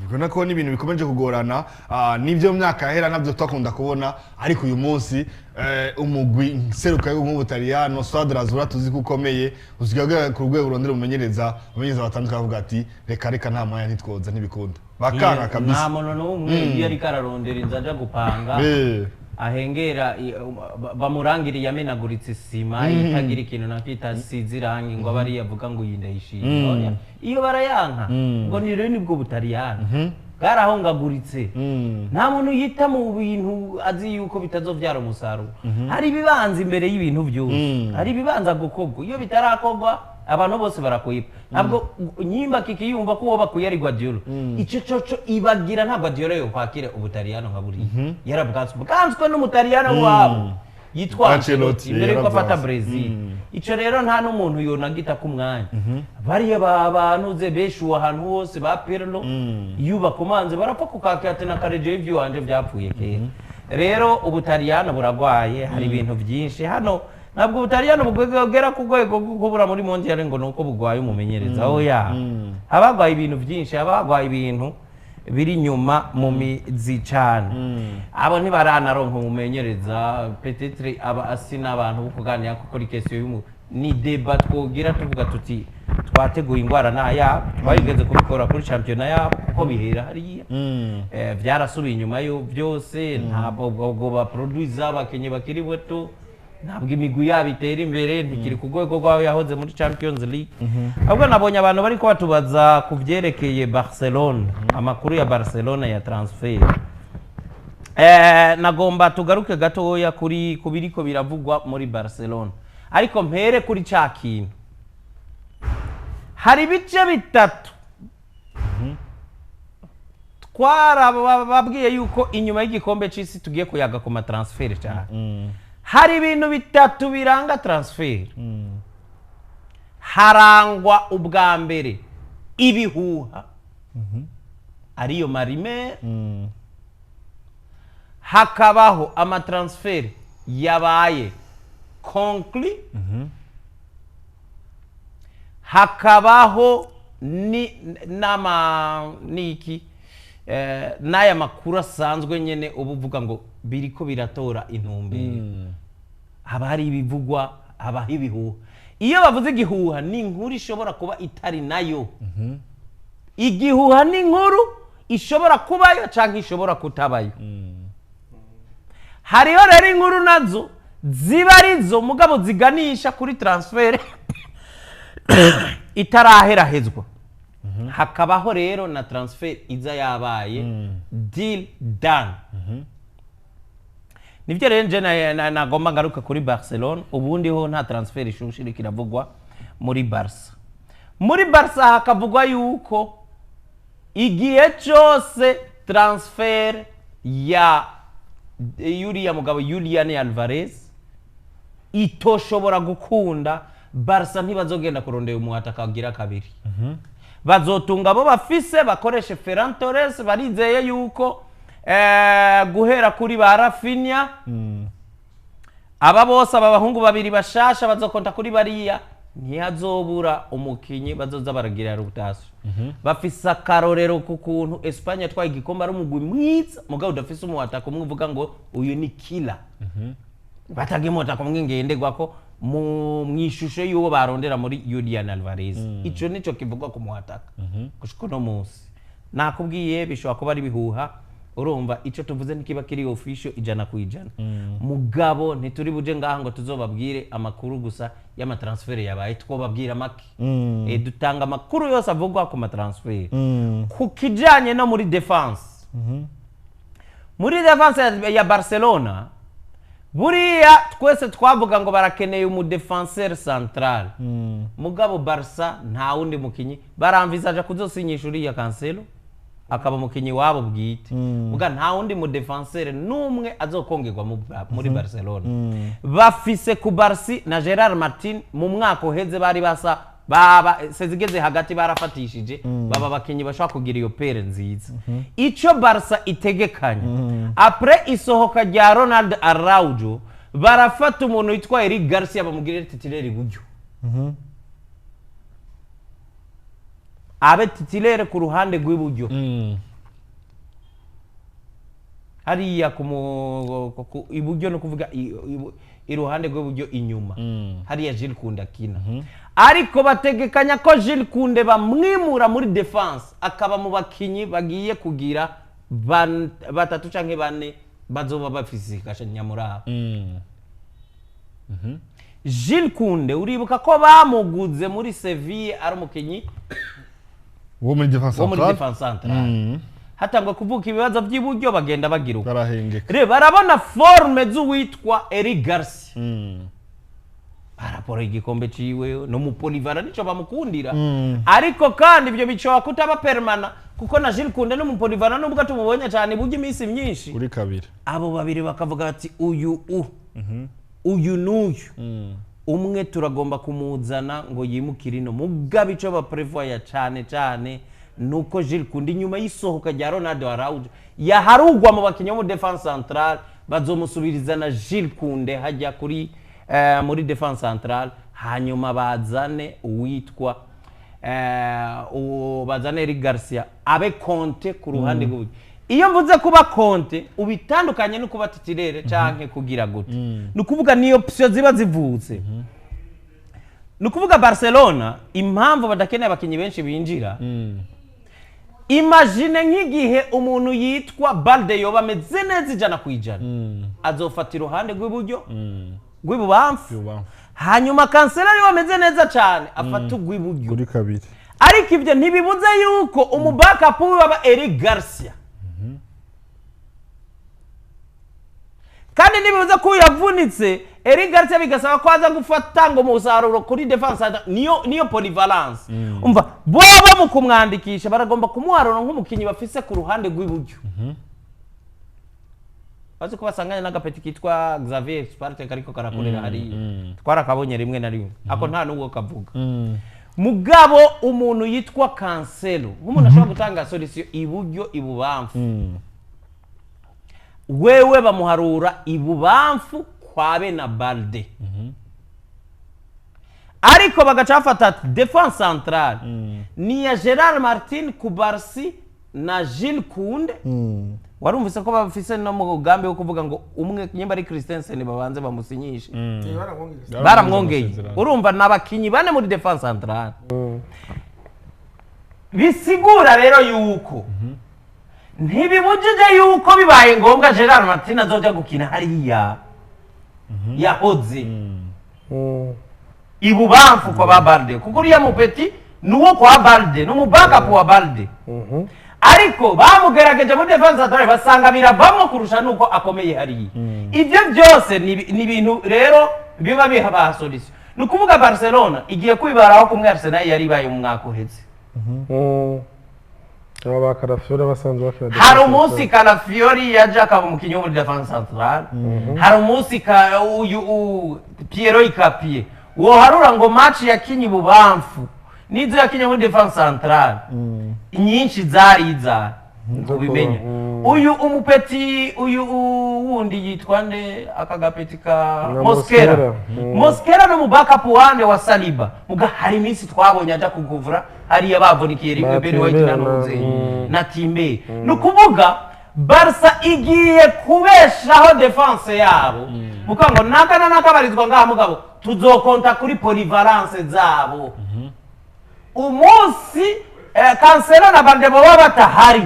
ubona ko n'ibintu bikomeje kugorana. N'ibyo mu myaka yahera nabyo twakunda kubona, ariko uyu munsi umugwi nseruka nk'Ubutaliyano, Squadra Azzurra tuzi ko ukomeye, usigaye ugera ku rwego urondera umumenyereza batandukanye bavuga ati reka reka, nta mwanya, ntitwoza, ntibikunda, bakanga Nta kabisa. muntu n'umwe iyo ariko ararondera inzu aja gupanga ahengera bamurangiriye yamenaguritse isima, itagira ikintu na kitasize irangi, ngo abe ariyo avuga ngo iyi ndayishimye. Oya. Iyo barayanka ngo ni rero nibwo Butaliyani bwarahongaguritse. Nta muntu yita mu bintu azi yuko bitazovyara umusaruro. Hari ibibanza imbere y'ibintu byose, hari ibibanza gukorwa. Iyo bitarakorwa abantu bose barakwiba. Ntabwo nyimba kikiyumva ko uwo bakwiye ari Guardiola, ico coco ibagira. Nta Guardiola yo kwakira Ubutaliyano nka buriya, yarabwatswe bwanzwe n'Umutaliyano wabo yitwa Ancelotti, Ancelotti imbere yuko afata yaravyanse. Brazil. Ico rero nta n'umuntu yonagita ku mwanya. Bariya banuze benshi uwo ahantu hose ba Pirlo, iyo bakomanze barapfa kukakira ati na karejeyo ivy'iwanje vyapfuye kera. Rero Ubutaliyano buragwaye, hari ibintu byinshi hano. Ntabwo Ubutaliyano bugera ku rwego rwo kubura muri mondial ngo ni uko bugwaye umumenyereza, oya. Haba hagwaye ibintu byinshi, haba hagwaye ibintu biri inyuma mu mizi cyane. Abo ntibaranaronka umumenyereza, peut-être aba asi n'abantu bo kuganira, kuko kuri question y'umu ni débat twogira tuvuga tuti twateguye ingwara naya, twayigeze kubikora kuri championnat yabo, kuko bihera hariya. Byarasubiye inyuma yo byose. Ntabwo ubwo baproduiza abakinnyi bakiri bato, ntabwo imigwi yabo itera imbere, ntikiri ku rwego rw'aho yahoze muri Champions League. Ahubwo nabonye abantu bari batubaza ku byerekeye Barcelona, amakuru ya Barcelona ya transfer. Nagomba tugaruke gatoya kuri ku biriko biravugwa muri Barcelona, ariko mpere kuri ca kintu. Hari ibice bitatu twarababwiye yuko inyuma y'igikombe c'isi tugiye kuyaga ku ma transferts cyane. Hari ibintu bitatu biranga transfer. Harangwa ubwa mbere ibihuha, ariyo ma rumeurs, hakabaho ama transferts yabaye conclu, hakabaho ni n'ama niki n'aya makuru asanzwe nyene uba uvuga ngo biriko biratora intumbero. Haba hari ibivugwa, habaho ibihuha. Iyo bavuze igihuha, ni inkuru ishobora kuba itari nayo. Igihuha ni inkuru ishobora kubayo cyangwa ishobora kutabayo. Hariho rero inkuru nazo ziba arizo, mugabo ziganisha kuri transfert itaraherahezwa. Hakabaho rero na transfert iza yabaye deal done. Nibyo rero nje nagomba ngaruka kuri Barcelona. Ubundi ho nta transfert ishushe iriko iravugwa muri Barca. Muri Barca hakavugwa yuko igihe cyose transfert ya yuriya mugabo Julian Alvarez itoshobora gukunda, Barca ntibazogenda kurondera umuhataka agira kabiri, bazotunga abo bafise, bakoreshe Ferran Torres. Barizeye yuko guhera kuri ba Raphinha, aba bose, aba bahungu babiri bashasha bazokonta kuri bariya, ntihazobura umukinyi bazoza baragira rotation. Bafise akarorero ku kuntu Espagne yatwaye igikombe ari umugwi mwiza, mugabo udafise umuhataka umwe uvuga ngo uyu ni killer, bataga umwataka umwe ngenderwako mu ishusho y'uwo barondera muri Julian Alvarez. Ico nico kivugwa ku muhataka gushika uno munsi. Nakubwiye, bishobora kuba ari ibihuha. Urumva, icyo tuvuze ntikiba kiri official 100%. Mugabo ntituri buje ngaha ngo tuzobabwire amakuru gusa y'amatransfert yabaye, twobabwira make. Dutanga amakuru yose avugwa ku matransfert. Ku kijanye no muri défense, muri défense ya Barcelona, buriya twese twavuga ngo barakeneye umudéfenseur central. Mugabo Barca nta wundi mukinyi baramvisaje kuzosinyisha uriya Cancelo, akaba umukinyi wabo bwite. Muga nta wundi mudéfenseur n'umwe azokongerwa muri Barcelona. Bafise Cubarsi na Gerard Martin. Mu mwaka uheze bari basa baba sezigeze hagati, barafatishije, baba abakinyi bashobora kugira iyo paire nziza. Ico Barca itegekanya après isohoka rya Ronald Araujo, barafata umuntu witwa Eric Garcia, bamugirire titulaire iburyo, abe titulaire ku ruhande rw'iburyo hariya iburyo, no kuvuga iruhande rw'iburyo inyuma hariya Jules Koundé akina. Ariko bategekanya ko Jules Koundé bamwimura muri défense, akaba mu bakinyi bagiye kugira batatu canke bane bazoba bafise ikashanyamurabo. Jules Koundé, uribuka ko bamuguze muri Seville ari umukinyi wo muri défense wo muri centrale. défense centrale. Hatangwa kuvuka ibibazo by'iburyo, bagenda bagira uko. Barahengeka. Rero barabona forme z'uwitwa Eric Garcia, baraporo igikombe ciwe no mu polyvalent, nico bamukundira. Ariko kandi ibyo bishobora kutaba permanent, kuko na Jules Koundé no mu polyvalent, nubwo tumubonye cyane burya iminsi myinshi kuri kabiri. Abo babiri bakavuga bati uyu uyu n'uyu umwe turagomba kumuzana ngo yimukire ino. Mugabo ico baprevoya cyane cyane nuko Jules Koundé, inyuma y'isohoka rya Ronaldo Araujo yaharugwa mu bakinnyi bo mu défense centrale, bazomusubiriza na Jules Koundé hajya kuri muri défense centrale, hanyuma bazane uwitwa uwo bazane Eric Garcia abe compté ku ruhande rw'iburyo. Iyo mvuze kuba compté, ubitandukanye no kuba titulaire canke kugira gute. Ni ukuvuga niyo option ziba zivutse. Ni ukuvuga Barcelona, impamvu badakeneye abakinnyi benshi binjira, imagine nk'igihe umuntu yitwa Balde yoba ameze neza 100%, azofata iruhande rw'iburyo, rw'ibubamfu, Ibubamfu. hanyuma Cancelo ariwe ameze neza cyane afata urw'iburyo. Kuri kabiri. Ariko ibyo ntibibuze yuko umubackup wiwe aba Eric Garcia, kandi ntibibuze ko yavunitse Eric Garcia bigasaba ko aza gufata ngo umusaruro kuri défense. Niyo polyvalence. Umva, bobo mu kumwandikisha baragomba kumuharura nk'umukinnyi bafise ku ruhande rw'iburyo. Bazi ko basanganye n'agapeti kitwa Xavier Sparte kariko karakorera hariya, twarakabonye rimwe na rimwe, ako nta n'uwo kavuga. Mugabo umuntu yitwa Cancelo, nk'umuntu ashobora gutanga solution iburyo, ibubamfu, wewe bamuharura ibubamfu kwa be na Balde. Ariko bagaca bafata défense centrale ni ya Gerard Martin, Cubarsi na Jules Koundé. Warumvise ko bafise no mu mugambi wo kuvuga ngo umwe nyimba ari Christensen babanze bamusinyishe. Baramwongeye. Urumva, ni abakinyi bane muri défense centrale. Bisigura rero yuko ntibibujije yuko bibaye ngombwa Gerard Martin azoja gukina hariya yahoze ibubamfu kwa ba Balde, kuko uriya mupeti nuwo kwa Balde, n'umubackup wa Balde. Ariko bamugerageje muri défense centrale, basanga biravamo kurusha nuko akomeye hariya. Ibyo byose ni ibintu rero biba biha solution. Ni ukuvuga Barcelona igiye kwibaraho kumwe Arsenal yari ibaye mu mwaka uheze. Aba ba Calafiori basanzwe bakina Hari umunsi Calafiori yaje akaba umukinnyi wo muri défense centrale, hari umunsi ka uyu Piero Hincapié woharura ngo match yakinye ibubamfu n'izo yakinye muri défense centrale nyinshi zari iza kubimenya. Uyu umupeti uyu wundi yitwa nde, aka gapeti ka Na Mosquera. Mosquera. Mosquera no mu backup wande wa Saliba. Muga hari iminsi twabonye aja kuguvura hariya bavunikiye rimwe Ben White na Timber na- Nuze na Timber. Ni ukuvuga Barca igiye kubeshaho défense yabo, muka ngo naka na naka barizwa ngaha, mugabo tuzokonta kuri polyvalence zabo. Umunsi Cancelo na Balde baba batahari,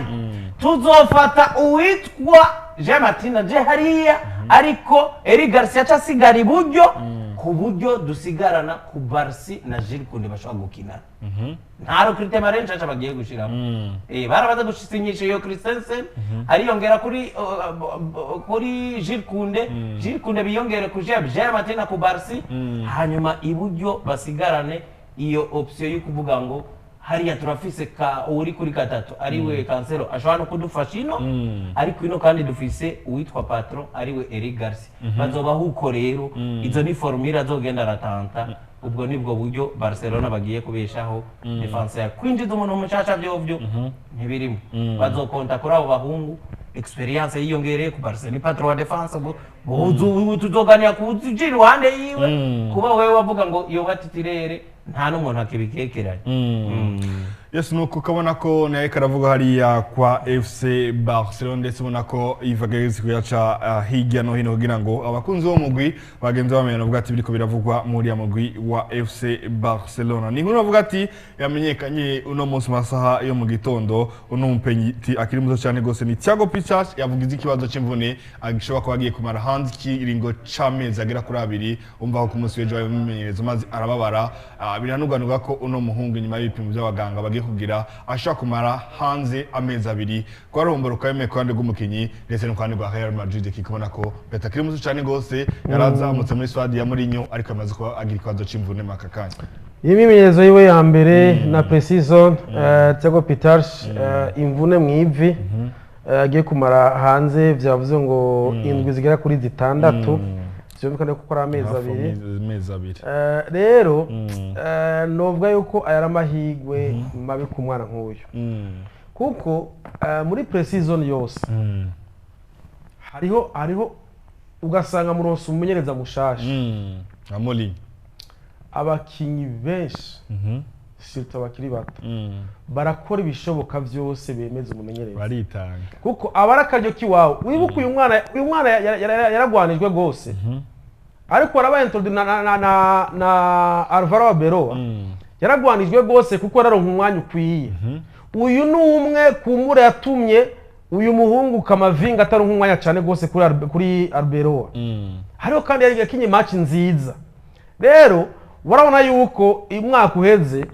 Tuzofata uwitwa Jean Martin aje hariya, ariko Eric Garcia acasigara iburyo, ku buryo dusigarana ku Barsi na Jules Koundé bashobora gukina. Nta recrutement rero nshasha bagiye gushiramo. Barabaza gusinyisha iyo Christensen ariyongera kuri Jules Koundé, Jules Koundé biyongere ku Jean Martin ku Barsi, hanyuma iburyo basigarane iyo option yo kuvuga ngo hariya turafise ka uri kuri gatatu ariwe Cancelo ashobora no kudufasha ino, ariko ino kandi dufise uwitwa patron ariwe Eric Garcia. Bazobaho uko rero, izo ni formule azogenda aratanta. Ubwo nibwo buryo Barcelona bagiye kubeshaho defense ya kwinjiza umuntu mushasha vyovyo ntibirimo. Bazokonta kuri abo bahungu, experience yiyongereye ku Barcelona ni patron wa defense, ubu tuzoganira ku iruhande yiwe kuba wewe wavuga ngo yoba titulaire, nta n'umuntu akibikekeranya. Yes, nuko ukabona ko nawe karavuga hariya kwa FC Barcelona, ndetse ubona ko ivagereza kuyaca hirya no hino kugira ngo abakunzi b'umugwi bagenzi bamenya bavuga ati biriko biravugwa muri ya mugwi wa FC Barcelona. Ni inkuru bavuga ati yamenyekanye uno munsi mu masaha yo mu gitondo. Uno mupenyiti akiri muto cyane gose ni Thiago Pichas, yavugize ikibazo c'imvune agishobora kuba agiye kumara hanze ikiringo c'amezi agera kuri 2. Umva ko ku munsi w'ejo yabimenyerezo maze arababara. Biranuganuga ko uno muhungu nyuma y'ibipimo by'abaganga bagiye kugira ashobora kumara hanze amezi 2, ko aromba rukayemeye ku ruhande rw'umukinyi ndetse no ku ruhande rwa Real Madrid, kikubona ko Peta akiri muto cyane gose, yarazamutse muri swadi ya Mourinho, ariko amaze kuba agira ikibazo c'imvune maka kanya. Iyi mimenyerezo yiwe ya mbere na pre-season, Thiago Pitarch, imvune mu ivi, agiye kumara hanze vyavuze ngo indwi zigera kuri 6, vyumvikana ko ari amezi 2. Amezi 2. Rero novuga yuko aya ari amahigwe mabi ku mwana nk'uyu, kuko muri pre-season yose hariho ugasanga muronse umumenyereza mushasha Amoli, abakinyi benshi surtout abakiri bato barakora ibishoboka vyose bemeza umumenyereza, baritanga, kuko abari akaryo kiwawe. Wibuka uyu mwana yaragwanijwe gose, ariko warabaye introduit na Alvaro Arbeloa, yaragwanijwe gose kuko yararonka umwanya ukwiye. Uyu ni umwe kumura yatumye uyu muhungu Kamavinga ataronka umwanya cyane gose kuri Arbeloa. Hariho kandi yari yakinye match nziza. Rero warabona yuko umwaka uheze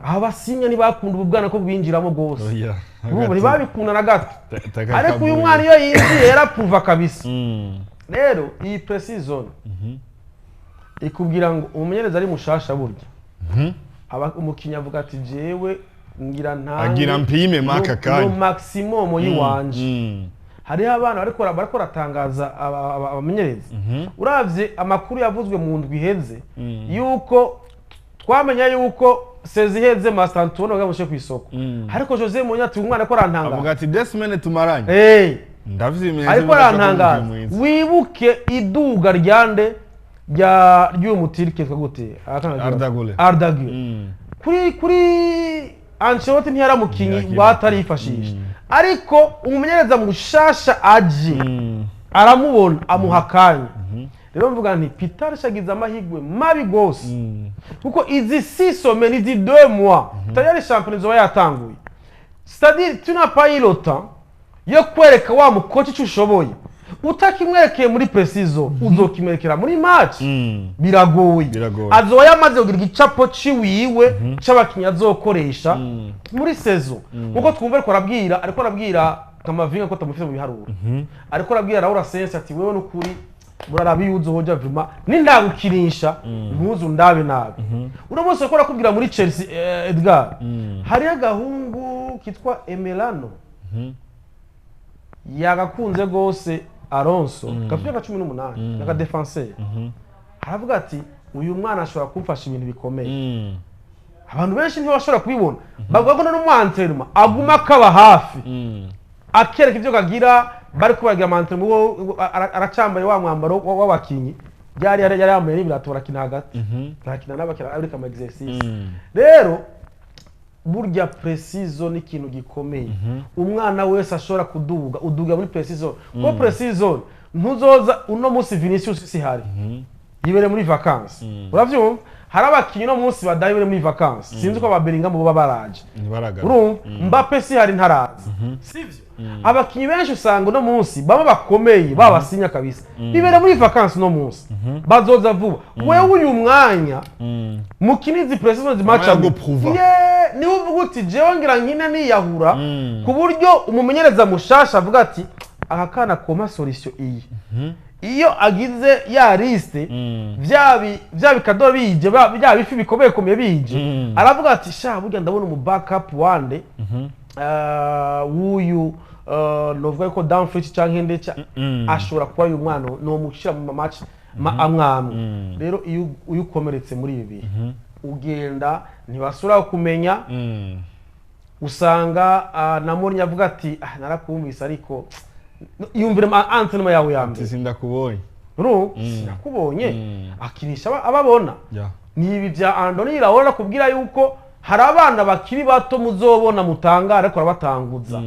abasinye ntibakunda ubwana ko bwinjiramo gose, ntibabikunda na gato, ariko uyu mwana iyo yinjiye yarapuva kabisa. Rero iyi pre-season ikubwira ngo umumenyereza ari mushasha burya umukinnyi avuga ati jewe ngira ntange agira mpime maka kanya no maximum yiwanje. Hariho abana bariko baratangaza abamenyereza. Uravye amakuru yavuzwe mu ndwi iheze yuko twamenya yuko sezi iheze Master Antonio gamushe ku isoko, ariko Jose Mourinho ati umwana ko arantangaza, avuga ati desmene tumaranye ndavye ariko arantangaza. Wibuke iduga ryande rya ry'uyu mutirike twa gute Arda Güler kuri Ancelotti ntiyaramukinyi batarifashisha, ariko umumenyereza mushasha aje aramubona amuha akanya. Rero mvuga nti Pitarch agize amahigwe mabi gose, kuko izi 6 semaines izi 2 mois tayari championnat zoba yatanguye, c'est-à-dire tu n'as pas eu le temps yo kwereka wa mukoci ico ushoboye. Utakimwerekeye muri pre-season uzokimwerekera muri match, biragoye. Azoba yamaze kugira igicapo ciwiwe c'abakinyi azokoresha muri saison, nkuko twumva ariko arabwira Kamavinga ko tamufise mu biharuro, ariko arabwira Raul Asensio ati wewe nukuri murarabi uzohoja vuma nindagukirisha ntuzu ndabe nabi. Uno munsi akora kubwira muri Chelsea Edgar, hari agahungu kitwa Emelano yagakunze gose Alonso, gafite 18 naka defenseur, aravuga ati uyu mwana ashobora kumfasha ibintu bikomeye. Abantu benshi ntibashobora kubibona, bavuga ko no mu aguma akaba hafi akereka ibyo kagira, bari kubagira entraînement aracambaye wa mwambaro w'abakinyi yari yambaye n'ibirato, barakina hagati barakina n'abakina ariko ama exercice. Rero burya pre-season ni ikintu gikomeye, umwana wese ashobora kuduga uduga muri pre-season, ko pre-season ntuzoza uno munsi Vinicius sihari yibere muri vacances, uravyumva. Hari abakinyi no munsi badayi bari muri vacances, sinzi ko ababeringa mu baba baraje. Urumva Mbappe si hari ntaraza, sivyo? Abakinyi benshi usanga no munsi baba bakomeye babasinya kabisa, bibera muri vacances no munsi bazoza vuba. Wewe uyu mwanya mukinizi precision match ni uvuga uti jewe ngira nkine niyahura, ku buryo umumenyereza mushasha avuga ati aka kana koma solution iyi. Iyo agize ya liste vya bikado bije bya bifi bikomeye komeye bije, aravuga ati sha burya ndabona umu backup wande wuyu novuga ko Dumfries canke ndetse ashobora kuba uyu mwana no mushira mu match amwamwe. Rero iyo ukomeretse muri ibi ugenda ntibasura kumenya, usanga na Mourinho avuga ati narakumvise ariko yumvira entraînement yawe ya mbere sindakubonye, sinakubonye, akinisha ababona. Ni ibi bya Andoni Iraola kubwira yuko hari abana bakiri bato muzobona mutangara ariko arabatanguza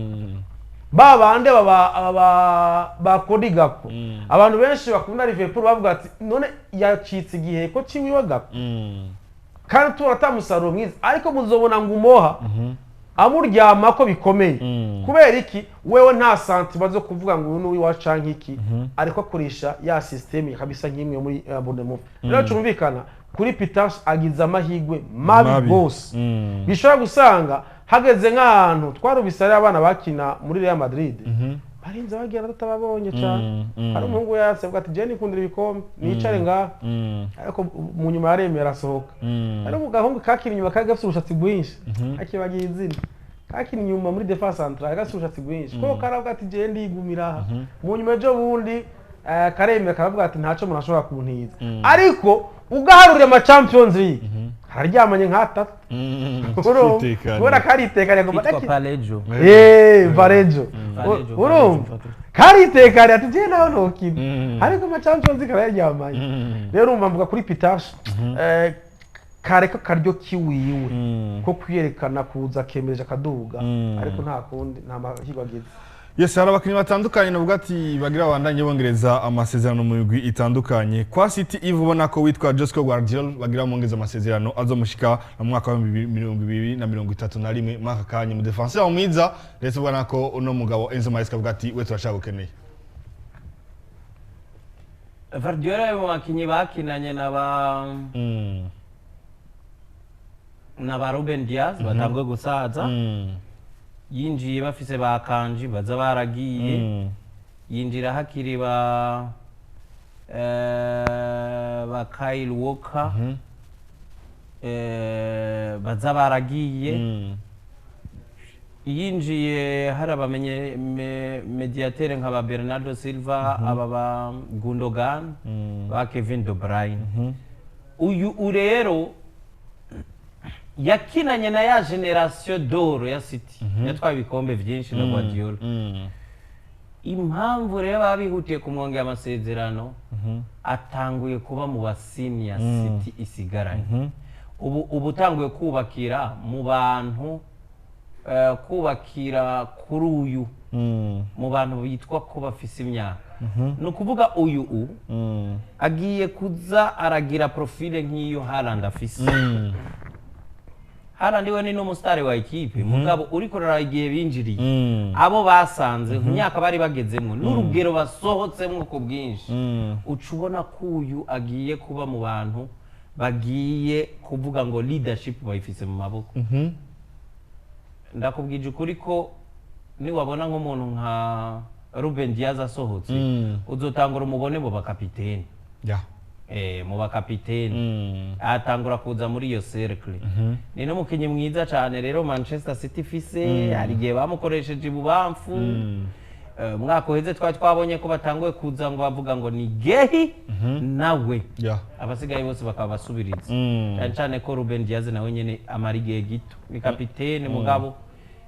babande baba bakodi Gakpo. Abantu benshi bakunda Liverpool bavuga ati none yacitse igihe ko ciwiwe Gakpo kandi turata musaruro mwiza, ariko muzobona ngo umoha amuryama ko bikomeye. Kubera iki? Wewe nta sentiment zo kuvuga ngo uyu n'uwi wacanka iki, ariko akoresha ya system kabisa nk'imwe muri Bournemouth. Rero cyumvikana kuri Peters agize amahigwe mabi gose. Bishobora gusanga hageze nk'ahantu twarubise ari abana bakina muri Real Madrid barinze bagera tutababonye cyane. Hari umuhungu yatse avuga ati je nikundira ibikombe nicare ngaha, ariko mu nyuma yaremera asohoka. Hari umugahungu kakina inyuma kari gafite ubushatsi bwinshi, akibagiye izina, kakina inyuma muri defense centrale gafite ubushatsi bwinshi, ko karavuga ati je ndigumira aha. Mu nyuma ejo bundi karemera karavuga ati ntaco umuntu ashobora kuntiza, ariko ugaharurira ama Champions League hararyamanye nk'atatu. Urumva karitekanye ngo Parejo, Parejo, urumva karitekanye ati je naho nokina, ariko ama Champions League araryamanye. Rero urumva mvuga kuri Peters kareka karyo kiwiwe ko kwiyerekana kuza kemeje akaduga, ariko nta kundi nta mahirwe agize. Yes, hari abakinyi batandukanye navuga ati bagira abandanye bongereza amasezerano mu migwi itandukanye. Kwa City Eve ubona ko witwa Josco Guardiola bagira bongeza amasezerano azomushika mu mwaka wa 2031 mwaka kanye mu defenseur mwiza, ndetse ubona ko uno mugabo Enzo Maresca avuga ati we turashaka gukeneye. Guardiola mu bakinyi bakinanye na ba Ruben Dias batangwe gusaza, yinjiye bafise ba Kanji baza baragiye, yinjira hakiri ba Kyle Walker baza baragiye, yinjiye hari abamenye mediateur nka ba Bernardo Silva, aba ba Gundogan, ba Kevin De Bruyne. Uyu rero yakinanye na ya generation d'or ya City yatwaye ibikombe byinshi na Guardiola. Impamvu rero babihutiye kumwongera amasezerano, atanguye kuba mu basenior City isigaranye. Ubu utanguye kubakira mu bantu, kubakira kuri uyu mu bantu bitwa ko bafise imyaka. Ni ukuvuga uyu agiye kuza aragira profile nk'iyo Haaland afise. Haaland we ni n'umusitari wa ekipe, mugabo uriko igihe binjiriye abo basanze mu myaka bari bagezemwo n'urugero basohotsemwo ku bwinshi, uca ubona ko uyu agiye kuba mu bantu bagiye kuvuga ngo leadership bayifise mu maboko. Ndakubwije ukuri ko niwabona nk'umuntu nka Ruben Dias asohotse, uzotangura umubone mu bakapiteni. Mu bakapiteni atangura kuza muri iyo cercle. Ni n'umukinyi mwiza cyane rero Manchester City ifise, hari igihe bamukoresheje ibubamfu. Umwaka uheze twari twabonye ko batanguye kuza ngo bavuga ngo ni Gehi nawe, abasigaye bose bakaba basubiriza. Cyane cyane ko Ruben Dias nawe nyene amara igihe gito, ni kapiteni mugabo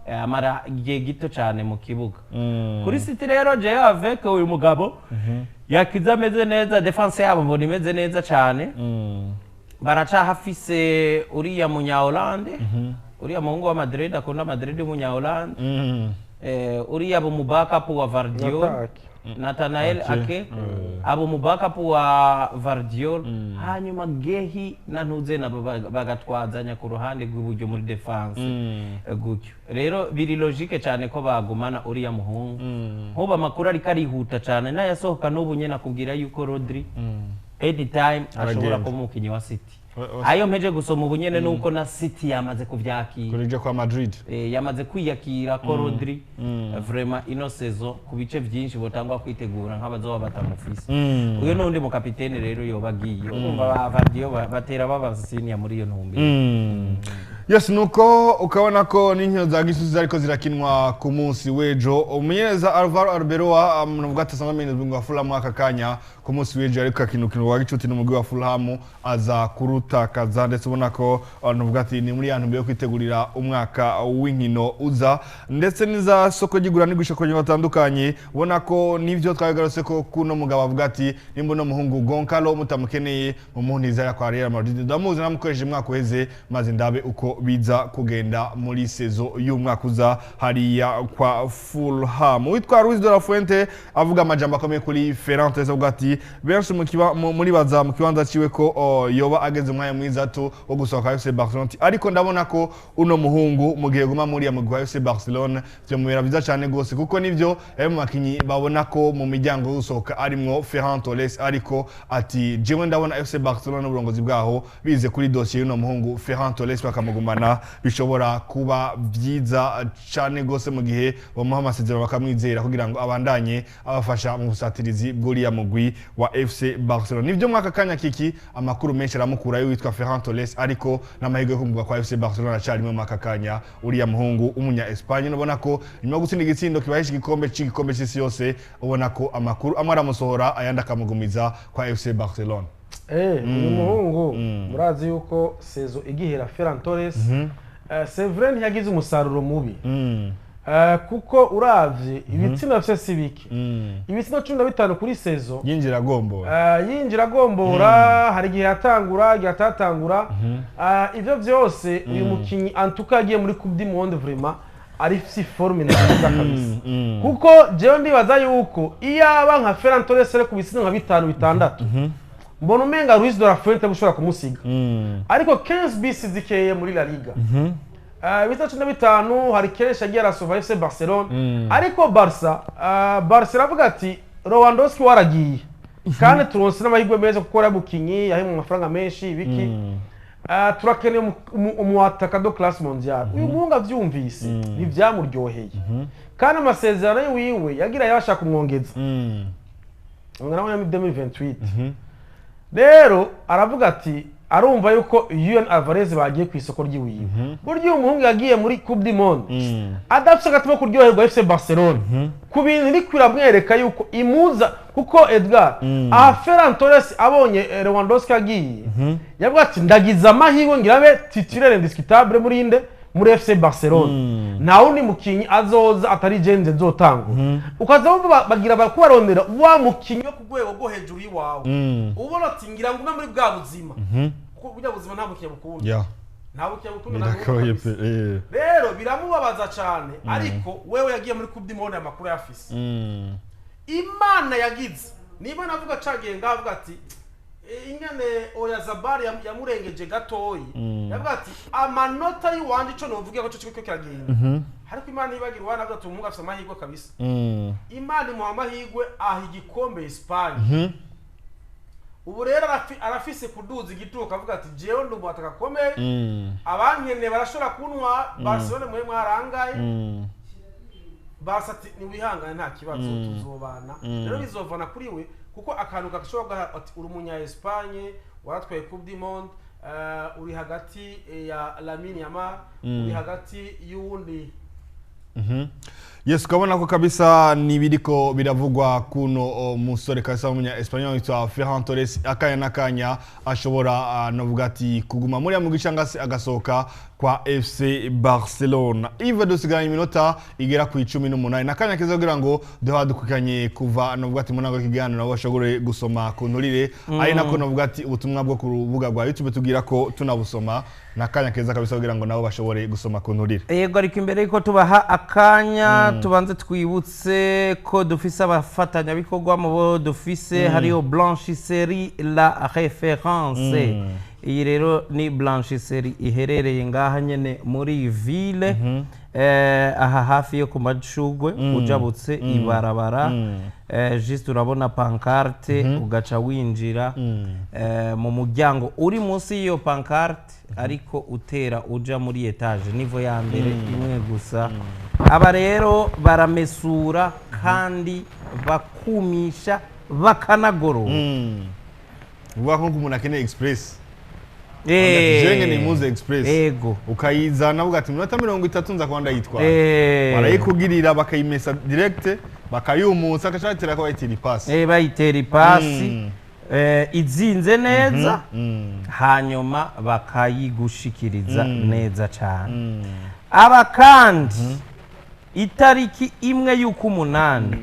amara igihe gito cyane mu kibuga. Kuri City rero jewe avec uyu mugabo yakiza ameze neza, defense yabo mbona imeze neza cyane. Baracahafise uriya munya Hollande, uriya muhungu wa Madrid akunda Madrid munya Hollande, uriya mu backup wa Vardiol. Nathanael Ake. Ake abo mu backup wa Gvardiol, hanyuma Guehi na Ntuze nabo bagatwazanya ku ruhande rw'iburyo muri défense. Gutyo rero biri logique cyane ko bagumana uriya muhungu. Nk'ubu amakuru ariko arihuta cyane n'ayasohoka n'ubu nyine akubwira yuko Rodri anytime ashobora Aragenda. kuba umukinnyi wa City. Ayo mpeje gusoma ubu nyene nuko na City yamaze kuvyakira. Kurija kwa Madrid. Yamaze kwiyakira ko Rodri vraiment ino saison ku bice byinshi botangwa kwitegura nk'abazoba batamufise. Uyu n'undi mukapitene rero yoba agiye, urumva ba Gvardiol batera baba senior muri iyo ntumbero. Yes, nuko ukabona ko n'inkino za gisuzi ariko zirakinwa ku munsi w'ejo. Umumenyereza Alvaro Arbeloa, navuga ati asanzwe amenyereza umugwi wa Fulham, aka kanya ku munsi w'ejo ariko akina urukino rwa gicuti n'umugwi wa Fulham, aza kurutakaza. Ndetse ubona ko navuga ati ni muri ya ntumbero yo kwitegurira umwaka w'inkino uza, ndetse n'iza soko ry'igura n'igurisha ku bakinnyi batandukanye. Ubona ko nivyo twabigarutse ko kuno mugabo avuga ati nimba uno muhungu Goncalo mutamukeneye, mumuhuntiza ya kwa Real Madrid, ndamuzi namukoresheje umwaka uheze, maze ndabe uko biza kugenda muri saison y'umwaka uza hariya kwa Fulham. Witwa Luis de la Fuente avuga amajambo akomeye kuri Ferran Torres, avuga ati benshi muri baza mu kibanza ciwe ko yoba ageze umwanya mwiza tu wo gusohoka FC Barcelona. Ati, ariko ndabona ko uno muhungu mu gihe guma muri ya mugwi wa FC Barcelona vyomubera vyiza cane gose, kuko nivyo ari mu bakinyi babona ko mu miryango yo gusohoka arimwo Ferran Torres. Ariko ati jewe ndabona FC Barcelona n'uburongozi bwaho bize kuri dosiye y'uno muhungu Ferran Torres bakamugumana, bishobora kuba vyiza cane gose mu gihe bamuha amasezerano bakamwizera kugira ngo abandanye abafasha mu busatirizi bw'uriya mugwi wa FC Barcelona. Nivyo, mwaka kanya kiki amakuru menshi aramukurayo witwa Ferran Torres, ariko n'amahirwe yo kumugwa kwa FC Barcelona acarimo mwaka kanya. Uriya muhungu umunya Espagne, ubona ko nyuma yo gutsinda igitsindo kibahesha igikombe c'isi yose, ubona ko amakuru amwe aramusohora ayandi akamugumiza kwa FC Barcelona. Uyu muhungu murazi yuko saison igihera Ferran Torres, c'est vrai ntiyagize umusaruro mubi, kuko uravye ibitsina bafise si bike, ibitsina 15 kuri saison. Yinjira agombora. Yinjira agombora, hari igihe yatangura, igihe atatangura. Ivyo vyose uyu mukinyi antuka yagiye muri Coupe du Monde vraiment ari si forme nziza kabisa, kuko jewe ndibaza yuko iyaba nka Ferran Torres ari ku bitsina nka bitanu bitandatu, mbona umenga Luis de la Fuente gushobora kumusiga. Ariko 15 bisi zikeye muri La Liga, ibitego 15, hari kenshi yagiye arasova FC Barcelona. Ariko Barca iravuga ati Lewandowski waragiye kandi turonse n'amahirwe meza kuko yari mukinyi yahembwe amafaranga menshi ibiki. Turakeneye umuataka de classe mondiale. Uyu muhungu avyumvise ntivyamuryoheye, kandi amasezerano yiwe yagira yabasha kumwongeza umwana wa 2028. Rero aravuga ati arumva yuko Julian Alvarez bagiye ku isoko ry'iwiwe. Burya uyu muhungu yagiye muri Coupe du Monde adafise agatima kuryoherwa FC Barcelona ku bintu iriko iramwereka yuko imuza, kuko Edgar aha Ferran Torres abonye Lewandowski agiye, yavuga ati ndagize amahirwe ngira abe titulaire indiscutable muri inde, muri FC Barcelona, nta wundi mukinyi azoza atari jenze nzotangura. Ukaza wumva bagira bakubarondera wa mukinyi wo ku rwego rwo hejuru y'iwawe, ubona ati ngira ngume muri bwa buzima, kuko burya buzima nta mukinyi bukunda, nta mukinyi bukunda nta Biragoye kabisa. pe. Rero biramubabaza cyane, ariko wewe yagiye muri Coupe du Monde amakuru yafise Imana yagize niba navuga cagiye ngavuga ati ingene Oyarzabal yamurengeje gatoyi, yavuga ati amanota y'iwanje ico novuga ko cyo kiriko kiragenda. Ariko Imana ibagira uwana avuga ati umuhungu afise amahirwe kabisa. Imana imuha amahirwe aha igikombe Espagne. Ubu rero arafise kuduza igituko akavuga ati jewe ndi umuataka akomeye, abankeneye barashobora kunywa Barcelona mwe mwarangaye. Barca ati niwihangane nta kibazo tuzobana. Rero bizovana kuri we, kuko akantu gashobora guha ati uri umunya Espagne waratwaye Coupe du Monde, uri hagati ya Lamine Yamal, uri hagati y'uwundi. Yes, ukabona ko kabisa nibiriko biravugwa kuno musore kabisa w'umunya Espanyol witwa Ferran Torres, akanya n'akanya ashobora novuga ati kuguma muri ya mugwi cyangwa se agasohoka kwa FC Barcelona. Ive, dusigaranye iminota igera ku 18, n'akanya keza kugira ngo duha dukurikiranye kuva novuga ati mu ntango y'ikiganiro nabo bashobore gusoma ku nturire, ari nako novuga ati ubutumwa bwo ku rubuga rwa YouTube tubwira ko tunabusoma. N'akanya keza kabisa kugira ngo nabo bashobore gusoma ku nturire. Yego, ariko imbere yuko tubaha akanya Tubanze twibutse ko dufise abafatanyabikorwa mu bo dufise, hariyo Blanchisserie La Référence. Iyi rero ni blanchisserie iherereye ngaha nyene muri ville, aha hafi yo ku Mashugwe, ujabutse ibarabara, juste urabona pancarte, ugaca winjira mu muryango uri munsi y'iyo pancarte, ariko utera uja muri étage, niveau ya mbere imwe gusa. Aba rero baramesura kandi bakumisha, bakanagorora. Uvuga ko umuntu akeneye express, jenge ni impuzu express, ukayizana uvuga ati iminota 30 nza kuba ndayitwara, barayikugirira, bakayimesa direct, bakayumutsa, akashatira ko bayitira ipasi. Bayitera ipasi izinze neza, hanyuma bakayigushikiriza neza cyane. Aba kandi itariki 1 y'ukumunani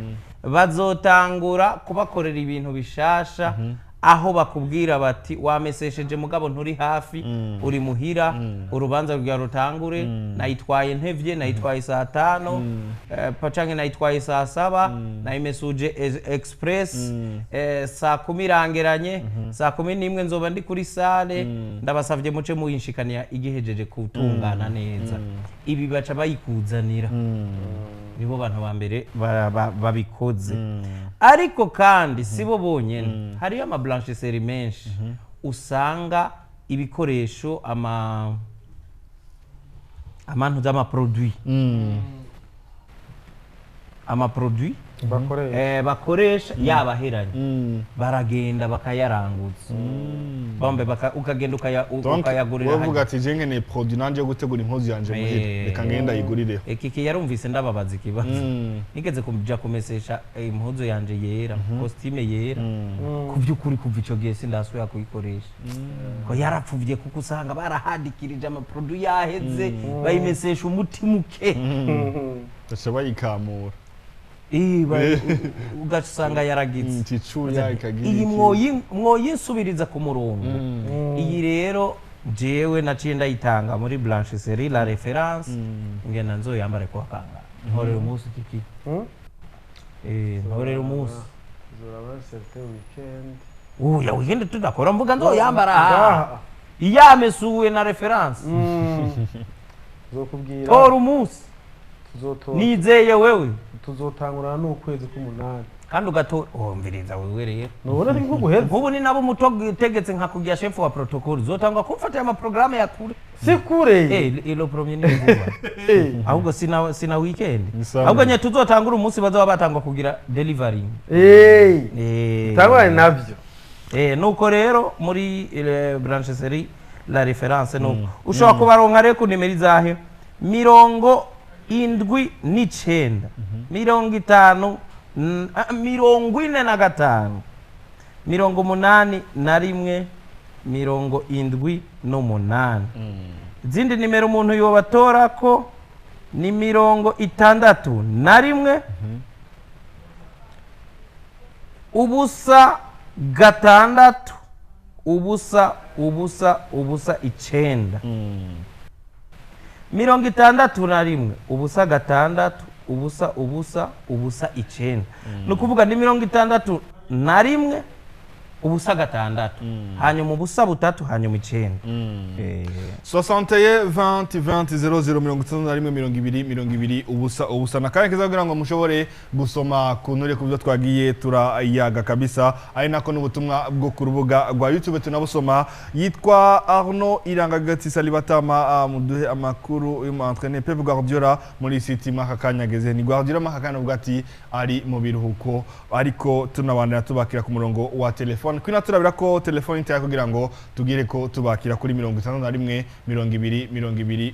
bazotangura kubakorera ibintu bishasha, aho bakubwira bati wamesesheje mugabo nturi hafi, uri muhira, urubanza rwawe rutangure, nayitwaye ntevye, nayitwaye saa 5, canke nayitwaye saa 7, nayimesuje express, saa 10 irangeranye, saa 11 nzoba ndi kuri sale, ndabasavye muce muyinshikaniya igihejeje kutungana neza. Ibi baca bayikuzanira. Nibo bantu ba mbere babikoze. Ariko kandi sibo bonyene, hariyo ama blanchisserie menshi usanga ibikoresho, amantu z'amaproduit, amaproduit bakoresha yabaheranye, baragenda bakayaranguza, bambe ukagenda ukayagurira. Uvuga ati je nkeneye produit nanje yo gutegura impuzu yanje muhira, reka ngenda yigurireho. Kiki yarumvise ndababaza ikibazo, nigeze kuja kumesesha impuzu yanje yera, costume yera, ku by'ukuri kuva ico gihe sindasubira kuyikoresha, ko yarapfuvye, kuko usanga barahadikirije amaproduit yaheze, bayimesesha umuti muke, baca bayikamura, ugasanga yaragitse. Iyi mwoyinsubiriza ku murongo. Iyi rero jewe naciye ndayitanga muri Blanchisserie La Référence, ngenda nzoyambare kwa kanga ntorera umunsi kiki, ntorera umunsi uya weekend tudakora, mvuga nzoyambara iyamesuwe na Référence. Nzokubwira tora umunsi nizeye wewe tuzotangurana n'ukwezi k'umunani, kandi ugatora umviriza wewe rero nubona ari nko guheza. Nk'ubu ni nabo mutegetse nka kugira chef wa protocole, uzotangwa kumfatira ama programme ya kure, si kure, ilo premier ni vuba, ahubwo sina weekend, ahubwo nye tuzotangura umunsi bazoba batangwa kugira delivery. Tangurane navyo. Nuko rero muri Blanchisserie La Référence nuko ushobora kubaronka rero ku nimero izahe: 79, 50, 45, 81, 78. Izindi nimero umuntu yobatora ko ni 61, 0 6 0 0 0 9, 61 0 6 0 0 0 9. Ni ukuvuga ni 61 0 6, hanyuma 0 3, hanyuma 9. 61 20 20 00 61 20 20 0 0. Na kanya keza kugira ngo mushobore gusoma kunure ku byo twagiye turayaga kabisa, ari nako n'ubutumwa bwo ku rubuga rwa YouTube tunabusoma. Yitwa Arno Irangagati Salibatama, muduhe amakuru y'umu entraîneur Pep Guardiola muri City maka kanyageze. Ni Guardiola maka kana ubwo ati ari mu biruhuko, ariko tunabandana tubakira ku murongo wa telefone. Kwina turabira ko telefone itaya kugira ngo tugire ko tubakira kuri 61 20 20 0 0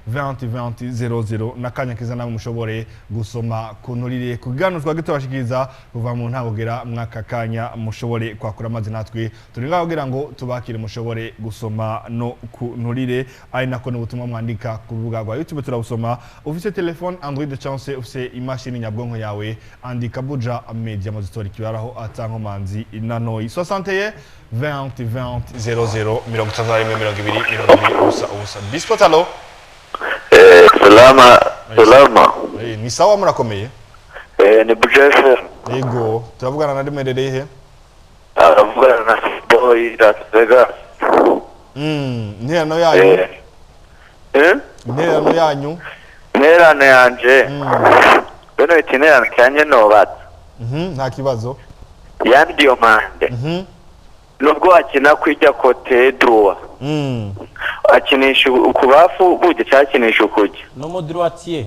20 20 00. Nakanya keza namwe mushobore gusoma kunturire kuganuzwa twage tubashikiriza kuva mu ntagogera mwaka kanya, mushobore kwakura amazi natwe turi ngaho kugira ngo tubakire mushobore gusoma no kunturire, ari nako n'ubutumwa mwandika ku rubuga rwa YouTube turabusoma. Ufise telefone Android chance, ufise imashini nyabwonko yawe, andika Buja Media mazitori kibaraho atankomanzi nanoi. 61 20 20 00 61 20 20 0 0. Bispotalo. Salama. Salama. Ni sawa murakomeye? Ni Buja FM. Yego, turavugana na Demerereye he? Aravugana na Boy Las Vegas. Interano yanyu. Interano yanyu. Interano yanje. Beno itinerano kanye nobatse. Nta kibazo. Yan Diomande. Nubwo akina kwijya kote droit. Akinisha ukubafu buje cyakinisha ukujya. No mu droitier.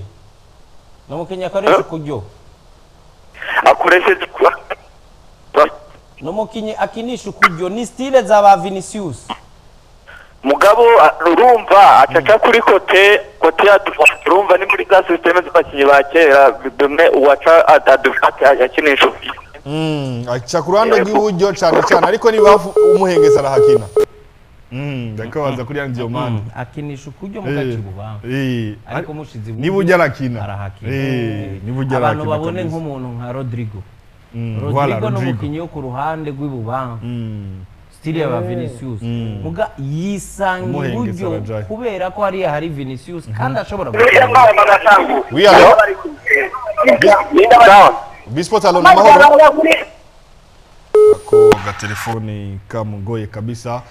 No mu Kenya akoresha ukujyo. Akoresheje no mukinyi akinisha ukujyo ni style za ba Vinicius. Mugabo urumva acaca kuri kote ya urumva ni muri za system z'abakinyi ba kera bimwe uwaca adufate akinisha ukujyo. Aca ku ruhande rw'iburyo cyane cyane ariko niba umuhengeza arahakina. Ndakabaza kuri Yan Diomande. Akinisha ukujyo mu gacibuba. Ariko mushize niba ujya arakina. Arahakina. Niba ujya arakina. Abantu babone nk'umuntu nka Rodrigo. Rodrigo ni umukinyi wo ku ruhande rw'ibubamfu. Style ya Vinicius. Muga yisanga iburyo kubera ko hariya hari Vinicius kandi ashobora gukina. Oui allo. Bisport allo mahoro. Ako gatelefone kamugoye kabisa.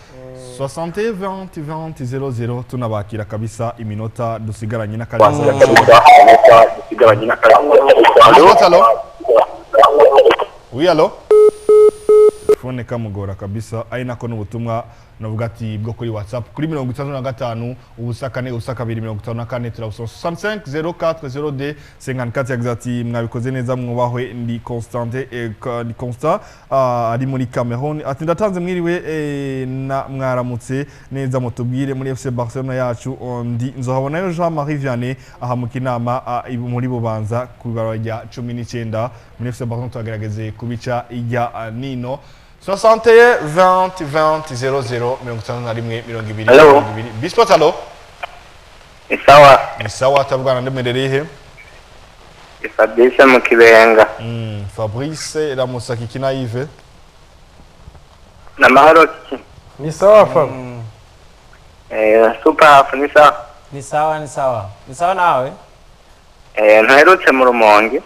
60 20 20 00 tunabakira kabisa iminota dusigaranye n'akanya. Allo allo. Oui allo. Telefone kamugora kabisa ari nako n'ubutumwa navuga ati bwo kuri WhatsApp kuri 55 ubusa 4 ubusa 2 54 turabusoma 65 04 0D 54 yagize ati mwabikoze neza mwubahwe ndi Constantin ni Constant ari muri Cameroon ati ndatanze mwiriwe na mwaramutse neza mutubwire muri FC Barcelona yacu ndi nzohabonayo Jean Marie Vianney aha mu kinama muri bubanza ku ibara rya 19 muri FC Barcelona tugerageze kubica ijya nino 61 20 20 00 51 20 20. Bisport allo. Ni sawa. Ni sawa tavugana ndemerereye he? Fabrice mu Kibenga. Fabrice Ramusaki kina Yves. Na mahoro. Ni sawa Fab. Super hafu ni sawa. Ni sawa ni sawa. Ni sawa nawe? Ntaherutse mu Rumonge.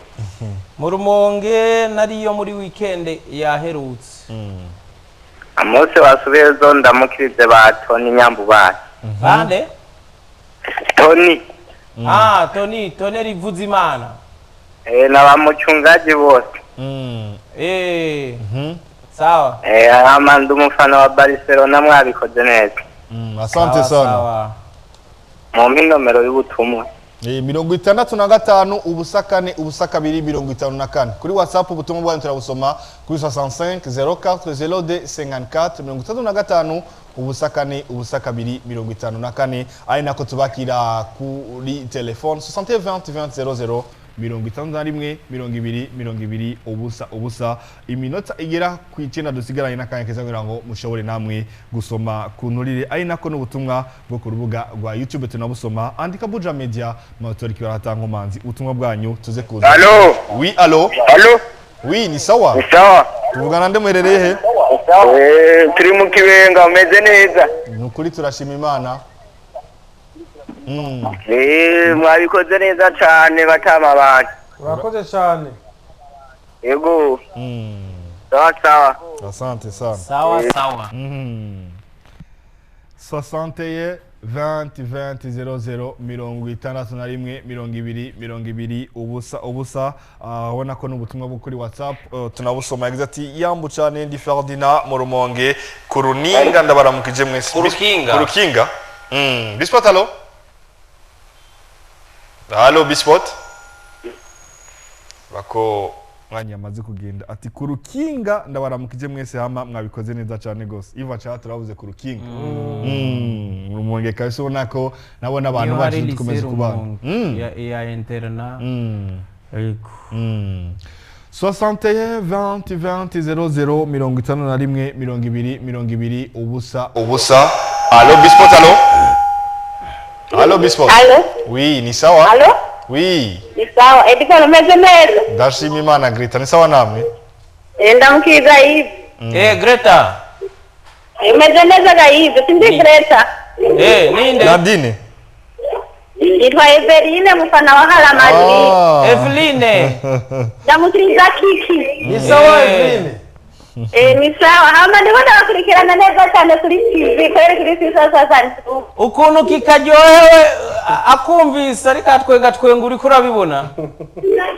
Mu Rumonge nariyo muri weekend yaherutse. Amose wasubiyezo ndamukirize ba Tony Nyambubana. Bande? Tony. Tony, Tony Rivuzimana. Na ba muchungaji bose. Sawa. Amanda umufana wa Barcelona mwabikoze neza. Asante sana. Mu nomero y'ubutumwa. 65 ubusa 4 ubusa 2 54 kuri WhatsApp ubutumwa bwanyu turabusoma kuri 65 04 02 54 65 ubusa 4 ubusa 2 54 ari nako tubakira kuri telefone 60 20 20 00 51 20 20 ubusa ubusa. Iminota igera ku 9 dusigaranye n'akanya keza kugira ngo mushobore namwe gusoma ku nturire ari nako n'ubutumwa bwo ku rubuga rwa YouTube tunabusoma andika Buja Media matoriki baratanga manzi ubutumwa bwanyu tuze kuza. Allo. Oui allo. Allo. Oui ni sawa. Ni sawa. Tuvugana nde muherereye he? Turi mu Kibenga umeze neza. Nukuri turashima Imana. Mwabikoze neza cyane batama abantu. Urakoze cyane. Yego. Sawa sawa. Asante sana. Sawa sawa. 61 20 20 00 61 20 20 ubusa ubusa. Ubona ko n'ubutumwa bwo kuri WhatsApp tunabusoma yagize ati yambu cyane ndi Ferdinand mu Rumonge ku Runinga ndabaramukije mwese. Ku Rukinga. Bisport allo. Allo Bisport. Bako mwanya amaze kugenda ati ku Rukinga ndabaramukije mwese hama mwabikoze neza cyane gose. Iva cha turabuze ku Rukinga. Rumonge kabisa ubona ko nabona abantu bacu dukomeza kubana. Ya interna. Yego. 61 20 20 00 51 20 20 ubusa ubusa. Allo Bisport allo. Allo Bisport. Allo. Oui, ni sawa. Allo. Oui. Ni sawa. Edika umeze neza? Ndashima Imana Greta, ni sawa namwe? Ndamkiza hivi. Greta. Umeze neza ga hivi, sindi Greta. Ninde? Nadine. Nitwa Eveline mufana wa Real Madrid. Eveline. Ndamukiriza Kiki. Ni sawa Eveline. Ni sawa. Hama ndiko ndabakurikirana neza cyane kuri TV, kweri kuri sisa sasa. Ukuntu kikaryohewe akumvise ariko atwenga twenga uriko urabibona.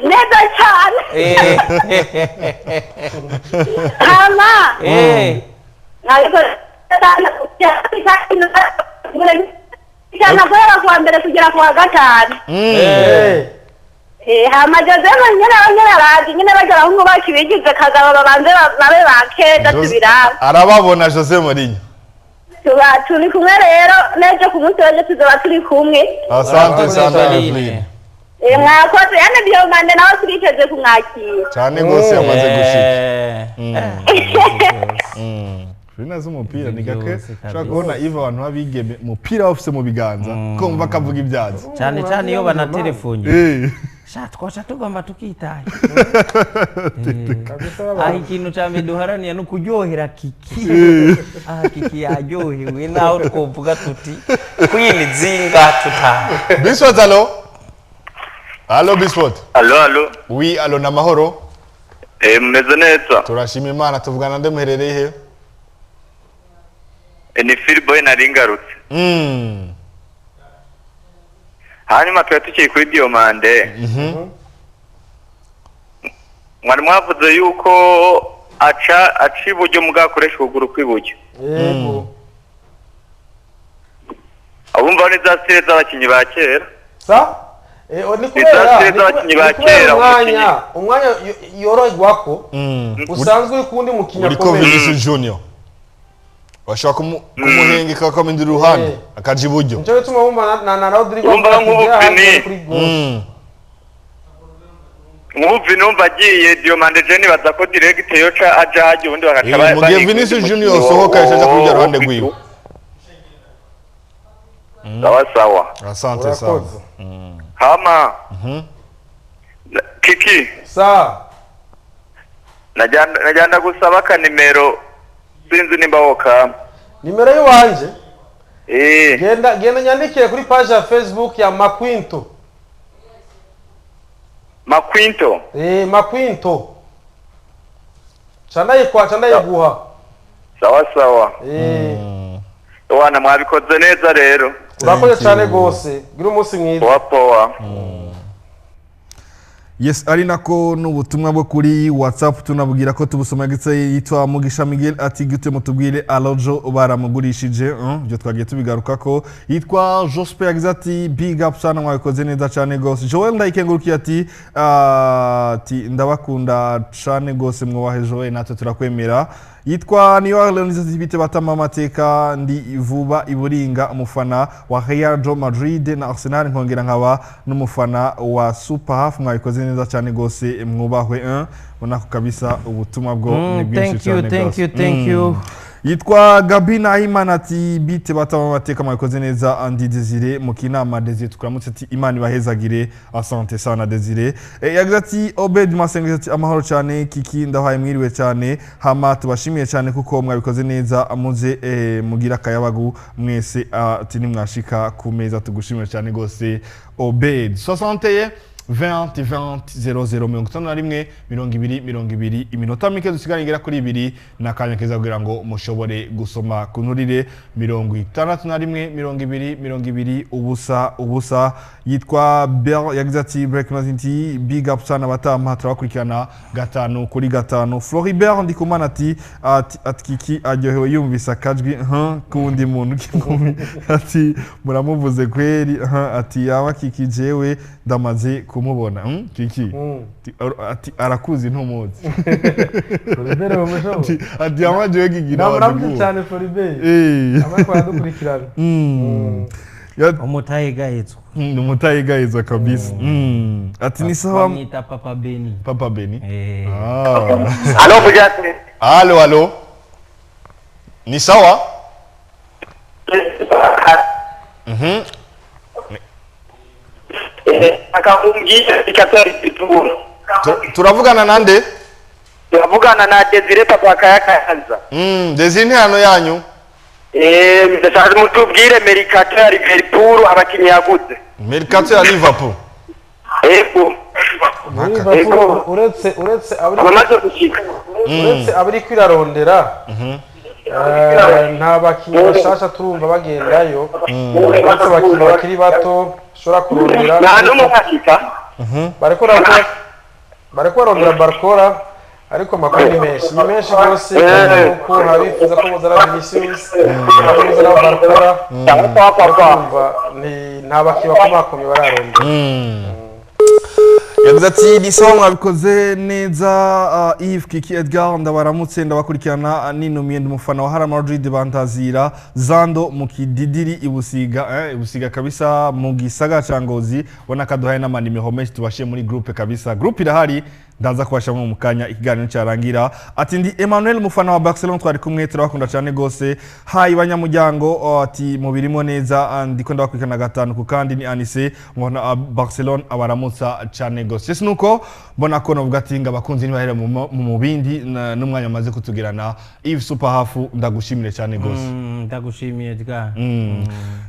Neza cyane. Hama. Ariko cyane guhera kuwa mbere kugera kuwa gatanu. Hama Jose nyine arazi nyine bagera aho bacu bigize Kagabo babanze babe bakeza tubiraba. Arababona Jose Mourinho. Tuba turi kumwe rero n'ejo ku munsi w'ejo tuzoba turi kumwe. Asante sana Eveline. Mwakoze yani Diomande nawe turiteze kumwakira. Cyane gose yamaze gushika. Rina z'umupira ni gake ushobora kubona Iva abantu babigeme umupira bafise mu biganza kumva akavuga ibyazi cyane cyane iyo banatelefonye. Sha twasha tugomba tukitaye. Aho ikintu cya mbere duharaniye ni ukuryohera Kiki. Aha Kiki yaryohewe naho twovuga tuti kwini zinga tutaha. Biswot allo. Allo Biswot. Allo allo. Oui allo na mahoro. Mumeze neza. Turashima Imana tuvugana nde muherereye he? Ni Philboy naringarutse. Hanyuma twari tukiri kuri Diomande. Mwari mwavuze yuko aca iburyo mugakoresha ukuguru kw'iburyo. Yego. Abumva ni za style z'abakinyi ba kera. Sa? Ni kubera umwanya yoroherwako usanzwe kundi mukinya akomeye. Uriko Vinicius Junior. Bashaka kumuhengeka bakamindira uruhande akaja iburyo. Nico gituma wumva na Rodrigo wumva nk'ubu numva agiye Diomande Jenny baza ko direct yoca aja haje ubundi bagaca ba. Mugihe Vinicius Junior sohoka yaje kuri ruhande rwiwe. Sawa sawa. Asante sana. Hama. Kiki. Sa. Najanda gusaba ka nimero sinzi nimba woka. Nimero yiwanje? Genda nyandikiye kuri page ya Facebook ya Maquinto. Maquinto? Maquinto. Chandayikwa chandayiguha. Sawa sawa. Wana mwabikoze neza rero. Urakoze cyane gose. Gira umunsi mwiza. Poa poa. Yes, ari nako n'ubutumwa bwo kuri WhatsApp tunabwira ko tubusoma gitse yitwa Mugisha Miguel ati gute mutubwire Alojo baramugurishije byo twagiye tubigaruka ko yitwa Jospe yagize ati big up sana mwabikoze neza cyane gose. Joel Ndayikengurukiye ati ati ndabakunda cyane gose mwobahe Joel natwe turakwemera. Yitwa Niyo Leonidas bite batama amateka ndi vuba iburinga umufana wa Real Madrid na Arsenal nkongera nkaba n'umufana wa Super Half mwabikoze neza cyane gose mwubahwe ubona ko kabisa ubutumwa bwo ni bwinshi cyane. Thank you, thank you. Yitwa Gabi Nahimana ati bite batama amateka mwabikoze neza Andy Desire mukinama Desire tukuramutse ati Imana ibahezagire asante sana Desire. Yagize ati Obed Masengo ati amahoro cyane Kiki ndahaye mwiriwe cyane hama tubashimiye cyane kuko mwabikoze neza amuze mugira akayabagu mwese ati nimwashika ku meza tugushimire cyane gose Obed. 61 20 20 00 51 20 20 iminota mike dusigara igera kuri ibiri nakanya keza kugira ngo mushobore gusoma kunturire 61 20 20 ubusa ubusa. Yitwa Bell yagize ati break mazinti big up sana batama turabakurikirana 5 kuri 5. Floribert Ndikumana ati ati Kiki aryohewe yumvise akajwi kundi muntu k'inkumi ati muramuvuze kweri ati yaba Kiki jewe ndamaze kumubona Kiki ati arakuzi ntumuzi. Floribert bamushobo ati yamaje kigira abantu cyane Floribert amako yadukurikirana umutayegayezwa umutayegayezwa kabisa. Ati ni sawa mwita Papa Beni. Papa Beni. Allo Bujate. Allo allo. Ni sawa? Turavugana nande? Turavugana na Desire Papa Kayakaza. Desire ni hano yanyu? Ndashaka mutubwire mercato ya Liverpool abakinyi yaguze. Mercato ya Liverpool. Ego. Liverpool uretse abari Abamaze gushika. Uretse abari kwirarondera, nta bakinnyi bashasha turumva bagendayo, uretse abakinnyi bakiri bato bashobora kurondera. Nta n'umwe arashika. Bariko barondera Barcola, ariko amakuru ni menshi, ni menshi rwose, kuko abifuza ko bozana Vinicius, bozana Barcola, ariko urumva nta bakinnyi bakomakomye bararondera. Yagize ati: "Ni sawa, mwabikoze neza." Yves Kiki Edgar, ndabaramutse, ndabakurikirana ninumiye, ndi umufana wa Real Madrid, bantazira Zando mu Kididiri Ibusiga, Ibusiga kabisa, mu gisagara ca Ngozi. Ubona kaduhaye n'amanimero menshi, tubashiye muri groupe kabisa, groupe irahari, ndaza kubashamo mu kanya ikiganiro cyarangira. Ati: "Ndi Emmanuel, umufana wa Barcelona, twari kumwe, turabakunda cyane gose. Hayi banyamuryango." Oh, ati mubirimo neza. Ndiko ndabakurikirana gatanu ku kandi, ni Anise, umufana wa Barcelona, abaramutsa cyane gose. Ese nuko mbona ko novuga ati ngo abakunzi ntibahera mu mubindi n'umwanya amaze kutugirana. Yves Super Hafu, ndagushimire cyane gose. Ndagushimiye Edgar.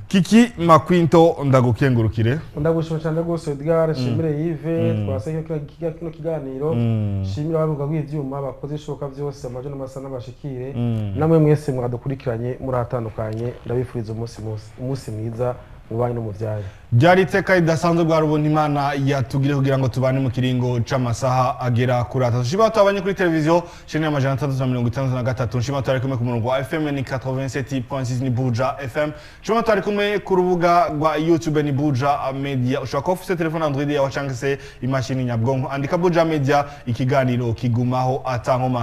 Kiki Makwinto, ndagukengurukire. Ndagushima cyane rwose Edgar, nshimire Yves twaseke kino kiganiro, nshimire abavuga bw'ivyuma bakoze ishoboka byose amajo n'amasa n'abashikire, namwe mwese mwadukurikiranye murahatandukanye, ndabifuriza umunsi mwiza mu banyu no mu byanyu. Byari iteka ridasanzwe bwa rubona Imana yatugire kugira ngo tubane mu kiringo c'amasaha agera kuri 3. Nshima twabanye kuri televiziyo chaîne ya 663. Nshima twari kumwe ku murongo wa FM ni 87.6, ni Buja FM. Nshima twari kumwe ku rubuga rwa YouTube ni Buja Media. Ushobora kuba ufise telefone Android yawe canke se imashini nyabwonko, andika Buja Media, ikiganiro kigumaho atankoma.